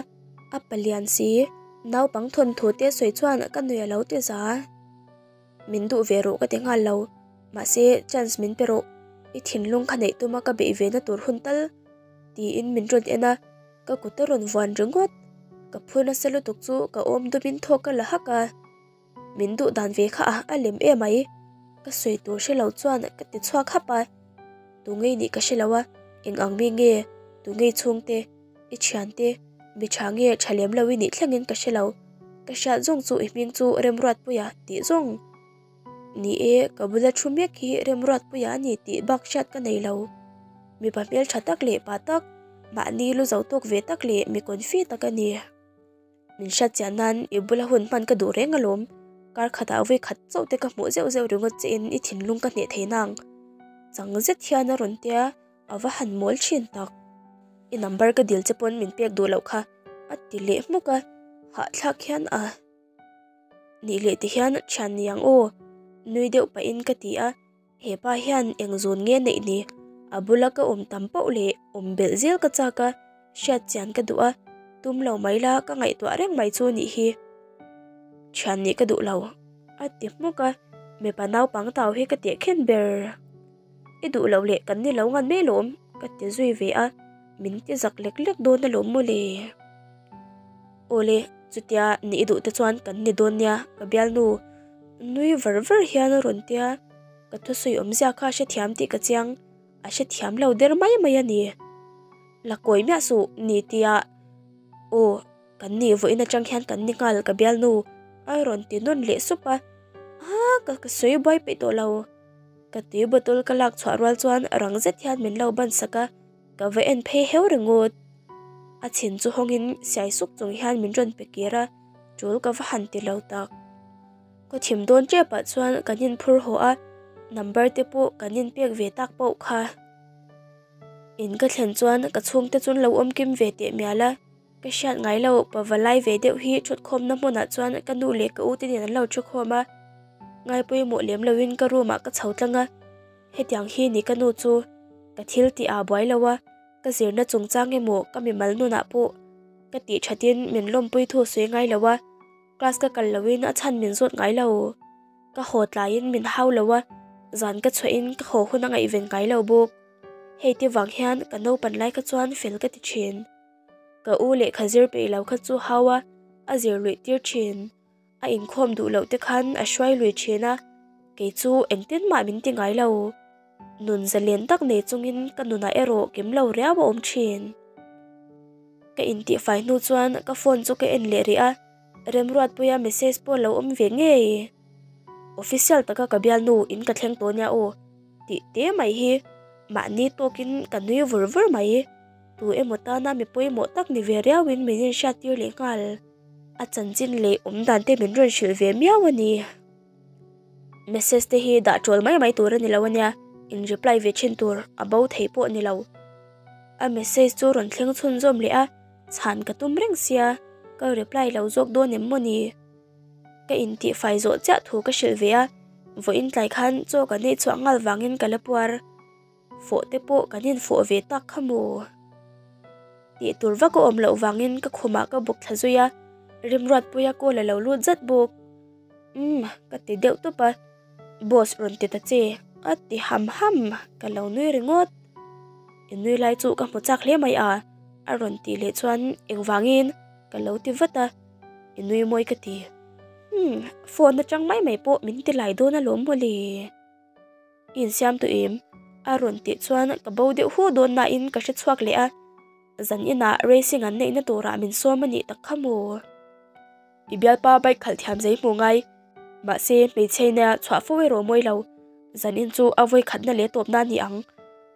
a palian si, naupang thawnthu te sawi chuan ka nui a lo ti za. Min duh ve rawh ka ti nghal lo, mahse chance min pe rawh, i thinlung kha neih tuma ka beih ve na tur hun tal, tiin min rawn en a, ka kut a rawn vuan ringawt, ka phu nasa lutuk chu ka awm dumin thawk ka la hak a. Min duh dan ve kha a a lem em ai. Ka sawi tur hre lo chuan ka ti chhuak hap a. Tu ngei nih ka hre lo a, eng ang mi nge, tu ngei chhungte, i thiante, mi tha nge tha lem lo i nih thlengin ka hre lo. Ka hriat zawng chu i hming chu Remruatpuia tih zawng. Ni e, ka bula thu mek hi Remruatpuia a ni tih bak hriat ka nei lo. Mipa hmeltha tak leh pa tak, mahni lu zo tawk ve tak leh mi confi tak a ni. Min hriat chiah nan i bula hun hman ka duh reng alawm. Kar khatah vawi khat chauh te ka hmuh zeuh zeuh ringawt che in i thinlung ka hneh thei nang. Chang zet hian a rawn tia, a va han mawl thin tak. I number ka dil che pawn min pek duh loh kha a ti leh hmuk a, hahthlak hian a nih leh ti hian thian ni ang aw nui deuh pahin ka ti a. He pa hian eng zun nge neih ni? A bula ka awm tam pauh leh awm belh zel ka chak a, hriat chian ka duh a, tum lo mai la ka ngaihtuah reng mai chu nih hi. Thian nih ka duh lo, a ti hmuk a, mipa naupang tau hi ka teh khen ber. I duh loh leh kan ni lo ngan mai alawm, ka ti zui ve a, min ti zak lek lek dawn alawm mawle. Awle, chutia nih i duh te chuan kan ni dawn nia, ka bialnu nui var var hian a rawn tia, ka thusawi awmzia kha a hrethiam tih ka chiang, a hrethiam lo der mai mai a ni. La kawi miah suh ni tia, aw kan nih vawiin atang hian kan ni nghal ka bialnu a rawn ti nawn leh sup a, aa ka ka sawi buai peih tawh lo. Ka tui bottle ka lak chhuah rual chuan rang zet hian min lo ban sak a. Ka va en phei heu ringawt. A chhin chu hawngin siai suk chung hian min rawn pe kir a, tul ka va han ti lo tak. Ka thim dawn tepah chuan kan inphur haw a, number te pawh kan inpek ve tak pawh kha. In ka thlen chuan ka chhungte chu an lo awm kim ve teh mial a, ka hriat ngai lo pava lai ve deuh hi thutkhawmna hmunah chuan ka nu leh ka u te nen an lo thukhawm a, ngaipawimawh lem loin ka room ah ka chho tlang a. Hetiang hi ni ka nu chu ka thil tih ah buai lo a, ka zirna chungchang emaw ka mimal nunah pawh ka tih thatin min lawmpui thu sawi ngai lo a, class ka kal loin a chhan min zawt ngai lo. Ka haw tlaiin min hau lo a, zan ka chhuahin ka haw hun a ngaihven ngai lo bawk. Hei te vang hian ka naupan lai kha chuan fel ka ti thin. Ka u lehkha zir peih lo kha chu hau a, a zir luih tir thin. A inkhawm duh loh te khan a hruai lui thin a, kei chu engtin mah min ti ngai lo. Nun zalen tak nei chungin ka nunah erawh kim lo riau a awm thin. Ka intihfai hnu chuan ka phone chu ka en leh rih a, Remruatpuia message pawh lo awm ve ngei. Official taka ka bialnu in ka thleng tawh nia aw tih te mai hi mahni tawkin ka nui vur vur mai. Tu emaw tana mi pawimawh tak ni ve riauin min inhriattir leh nghal. A chanchin leh awm dan te min rawn hrilh ve miau a ni. Message te hi dah ṭawl mai mai tur a ni lo a nia, in reply ve ṭhin tur a bo thei pawh a ni lo. A message chu rawn thleng chhunzawm leh a, chhan ka tum reng sia, ka reply lo zawk dawn em maw ni? Ka intihfai zawh chiah thu ka hrilh ve a, vawiin tlai khan chaw ka neih chhuah nghal vangin ka la puar. Fawh te pawh kan infawh ve tak kha maw? Tih tur vak a awm loh vangin ka khumah ka bawk thla zui a, Rimruatpuia call a lo lut zat bawk. Umm ka ti deuh tawp a, Boss rawn ti ta che a ti ham ham, ka lo nui ringawt. I nui lai chu ka hmu chak hle mai a, a rawn tih leh chuan engvangin ka lo ti vat a, I nui mawi ka ti. Umm phone atang mai mai pawh min ti lai dawn alawm mawle. I insiam tawh em? A rawn tih chuan ka bo deuh hu dawn nain ka hre chhuak leh a, zan inah racing an neihna turah min sawm a nih tak kha maw? I bialpa bike khalh thiam zei hmu ngai, mahse hmeichhe ina chhuah fo erawh mawi lo, zan in chu a vawi khatna leh tawpna a ni ang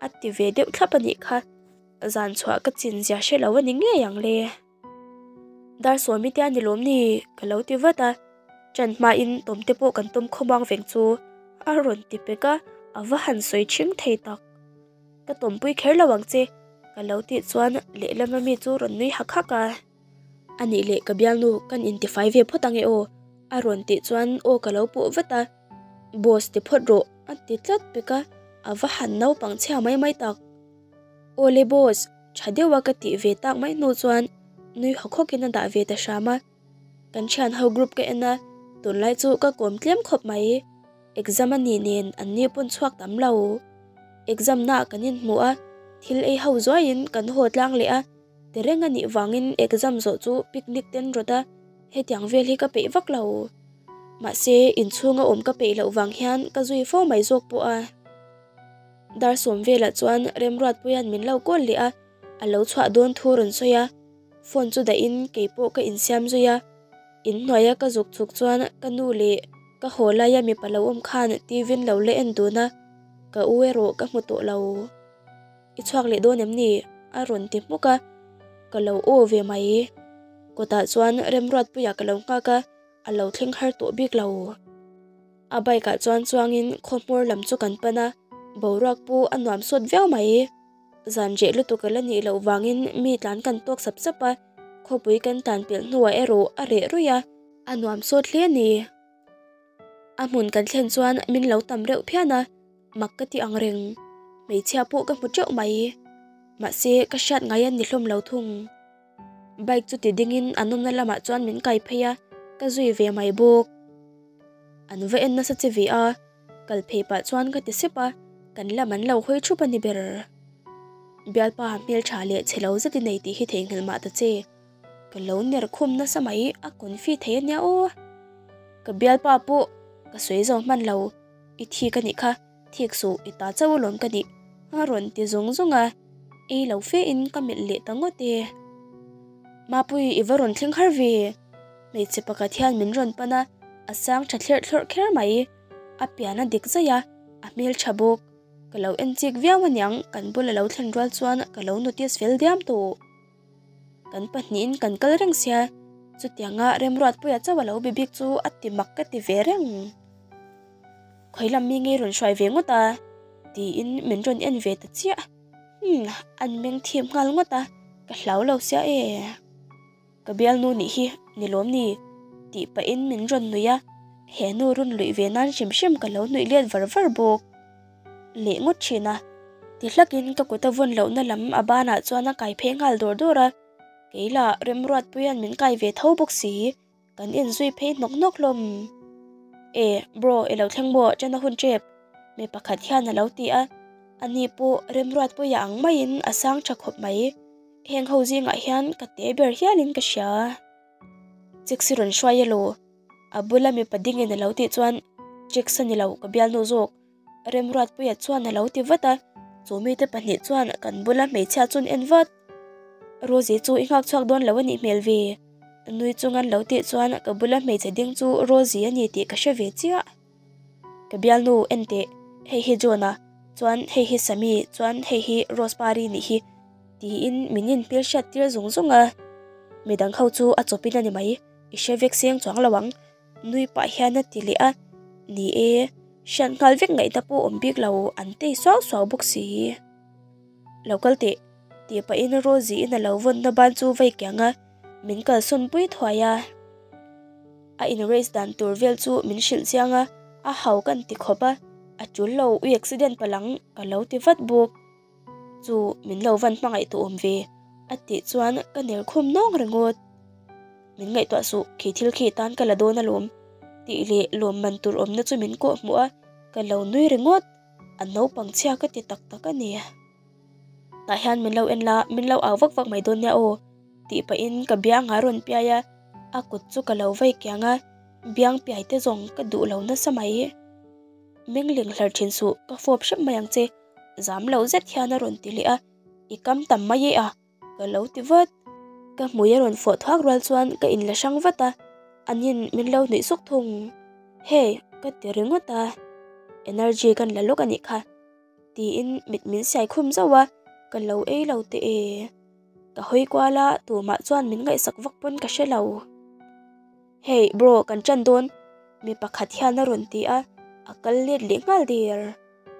a ti ve deuh thlap a nih kha, zan chhuah ka chin zia hre lo a ni ngei ang le. Dar sawmi te a ni lawm ni? Ka lo ti vat a, ṭan hmain tawm te pawh kan tawm khawmuang veng chu a rawn ti pek a, a va han sawi ṭhing thei tak. Ka tawmpui kher lo ang che, ka lo tih chuan lehlam ami chu rawn nui hak hak a. A nih leh ka bialnu kan intifai ve phawt ang e aw, a rawn tih chuan aw ka lo pawh vat a, Boss ti phawt rawh a ti tlat pek a, a va han naupang chhia mai mai tak. Aw le boss, tha deuha ka tih ve tak mai hnu chuan nui hawk hawkin a dah ve ta hram a. Kan thian ho group ka en a, tunlai chu ka kawm tlem khawp mai. Exam a nih nen an ni pawn chhuak tam lo. Exam na ah kan inhmu a, thil ei ho zuaiin kan haw tlang leh a, ti reng a nih vangin exam zawh chu picnic ten rawt a, hetiang vel hi ka peih vak lo. Mahse inchhunga awm ka peih loh vang hian ka zui fo mai zawk pawh a. Dar sawm velah chuan Remruatpuia'n min lo call leh a, a lo chhuah dawn thu rawn sawi a, phone chu dahin keipawh ka insiam zui a. Inhnuaia ka zuk chhuk chuan ka nu leh ka haw laia mipa lo awm khan TV in lo la en dun a, ka u erawh ka hmu tawh lo. I chhuak leh dawn em ni? a rawn ti hmuk a, ka lo aw ve mai. Kawtah chuan Remruatpuia ka lo nghak a, a lo thleng har tawh bik lo. A bike ah chuan chuangin khawhmawr lam chu kan pan a, boruak pawh a nuam sawt viau mai. Zan reh lutuk a la nih loh vangin mi tlan kan tawk sap sap a, khawpui kan tlan pelh hnuah erawh a reh ruih a, a nuam sawt hle a ni. A hmun kan thlen chuan min lo tam reuh phian a, mak ka ti ang reng. Hmeichhia pawh ka hmu teuh mai. Mahse ka hriat ngai a ni hlawm lo thung. Bike chu ti dingin an awmna lamah chuan min kai phei a, ka zui ve mai bawk. An va en nasa che ve a, kal phei pah chuan ka ti sep a, kan lam an lo hawi thup a ni ber. Bialpa hmeltha leh chhe lo zet i nei tih hi theihnghilh mah ta che. Ka lo ner khum nasa mai, a confi thei a nia aw. Ka bialpa pawh ka sawi zo hman lo, i thik a nih kha. Thik suh i ta chauh alawm ka nih a rawn ti zung zung a, ei lo fe in ka melh leh ta ngawt e. Mapui i va rawn thleng har ve, hmeichhe pakhat hian min rawn pan a, a sang tha thlerh thlawrh kher mai, a pian a dik zaih a, a hmel tha bawk. Ka lo en chik viau aniang kan bul a lo thlen rual chuan ka lo notice fel diam tawh. Kan pahnihin kan kal reng sia, chutianga Remruatpuia chauh a lo be bik chu a ti mak ka ti ve reng. Khawi lam mi ngei rawn hruai ve ngawt a? tiin min rawn en ve ta chiah. Umm, an meng thim nghal ngawt a, ka hlau lo sia e. Ka bialnu nih hi ni lawm ni? tih pahin min rawn nuih a, he nu rawn luih ve nan hrim hrim ka lo nuih let var var bawk. Leh ngawt thin a, ti hlakin ka kut a vawn lohna lam a banah chuan a kai phei nghal dawr dawr a, kei lah Remruatpuia'n min kai ve tho bawk si. Kan inzui phei hnawk hnawk hlawm. E, bro, i lo thleng maw? Ṭan a hun ṭep, mi pakhat hian a lo ti a. Ani pawh Remruatpuia ang maiin a sang ṭha khawp mai. Heng ho zingah hian ka te ber hialin ka hria. Chicks i rawn hruai elaw? A bula mipa dingin a lo tih chuan, Chicks a ni lo, ka bialnu zawk. Remruatpuia chuan a lo ti vat a, chu mite pahnih chuan kan bula hmeichhia chu an en vat. Rosie chu i nghak chhuak dawn lo a nih hmel ve. Nui chung an lo tih chuan ka bula hmeichhe ding chu Rosie a ni tih ka hre ve chiah. Ka bialnu en teh, hei hi John-a, chuan hei hi Sammy, chuan hei hi Rose Pari nih hi, tiin min inhmel hriat tir zung zung a. Midang ho chu a chawpin a ni mai, i hre vek seng chuang lo ang. Nui pah hian a ti leh a, ni e, hriat nghal vek ngaihna pawh awm bik lo an tei suau suau bawk si. Lo kal teh, tih pahin Rosie in a lo vawnna ban chu vei kiang a, min kalsawn pui thuai a. A in race dan tur vel chu min hrilh chiang a, a hau kan ti khawp a. A tul lo, ui accident palh ang ka lo ti vat bawk. Chu min lo van hmangaih tawh awm ve a tih chuan ka ner khum nawng ringawt. Min ngaihtuah suh, khi thil khi tan ka la dawn alawm tih leh lawmman tur awmna chu min kawh hmuh a, ka lo nui ringawt. A naupang chhia ka ti tak tak a ni. Tah hian min lo en la, min lo au vak vak mai dawn nia aw tih pahin ka biang a rawn piai a, a kut chu ka lo vai kiang a, biang piai te zawng ka duh lo nasa mai. Mengling hlar thin suh, ka fawp hrep mai ang che, zam lo zet hian a rawn ti leh a, i kam tam mai e a, ka lo ti vat. Ka hmui a rawn fawh thuak rual chuan ka inla hrang vat a, anin min lo nuih suk thung. Hey, ka ti ringawt a, energy kan la lawk a nih kha, tiin mit min siai khum zauh a, ka lo ei lo teh e. Ka hawi kual a, tumah chuan min ngaihsak vak pawn ka hre lo. Hey bro kan ṭan dawn mi pakhat hian a rawn ti a, a kal let leh nghal der.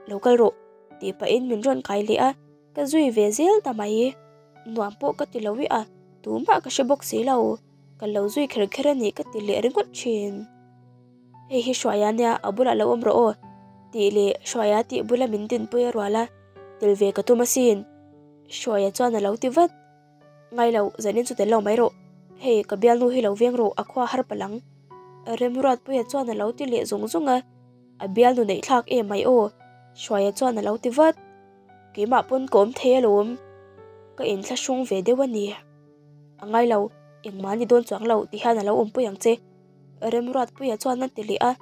Lo kal rawh tih pahin min rawn kai leh a, ka zui ve zel ta mai. Nuam pawh ka ti lo i a, tumah ka hre bawk si lo. Ka lo zui kher kher a nih ka ti leh ringawt thin. Hei hi Hruaia nia a bulah lo awm rawh aw tih leh Hruaia tih bula min dinpui a rual a, tel ve ka tum asin. Hruaia chuan a lo ti vat. Ngai lo, zanin chu tel lo mai rawh. Hei, ka bialnu hi lo veng rawh, a khua har palh ang. Remruatpuia chuan a lo ti leh zung zung a, a bialnu neih thlak em mai aw, Hruaia chuan a lo ti vat. Keimah pawn ka awm thei alawm, ka inthlahrung ve deuh a ni. A ngai lo, engmah ni dawn chuang lo ti hian a lo awmpui ang che. Remruatpuia chuan a ti leh a,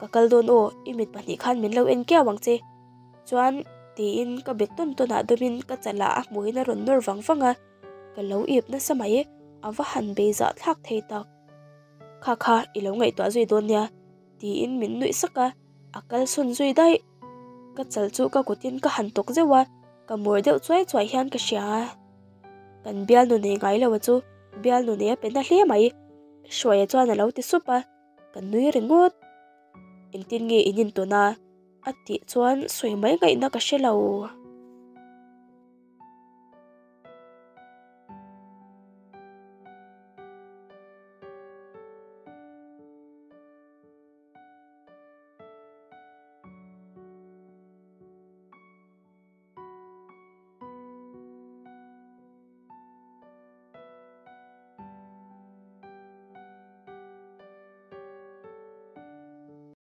Ka kal dawn aw, i mit pahnih khan min lo en kiau ang che. Chuan tiin ka bek tawn tawn ah dawmin ka chalah a hmuhin a rawn nawr vang vang a, ka lo ip nasa mai, a va han bei zah thlak thei tak. Kha kha i lo ngaihtuah zui dawn nia tiin min nuih sak a, a kal sawn zui daih. Ka chal chu ka kutin ka han tawk zeuh a, ka mur deuh chuai chuai hian ka hria. Kan bialnu nei ngai lo a chu bialnu nei a pe na hle mai, Hruaia chuan a lo ti sup a, ka nui ringawt. Engtin nge in intawn a? A tih chuan sawi mai ngaihna ka hre lo.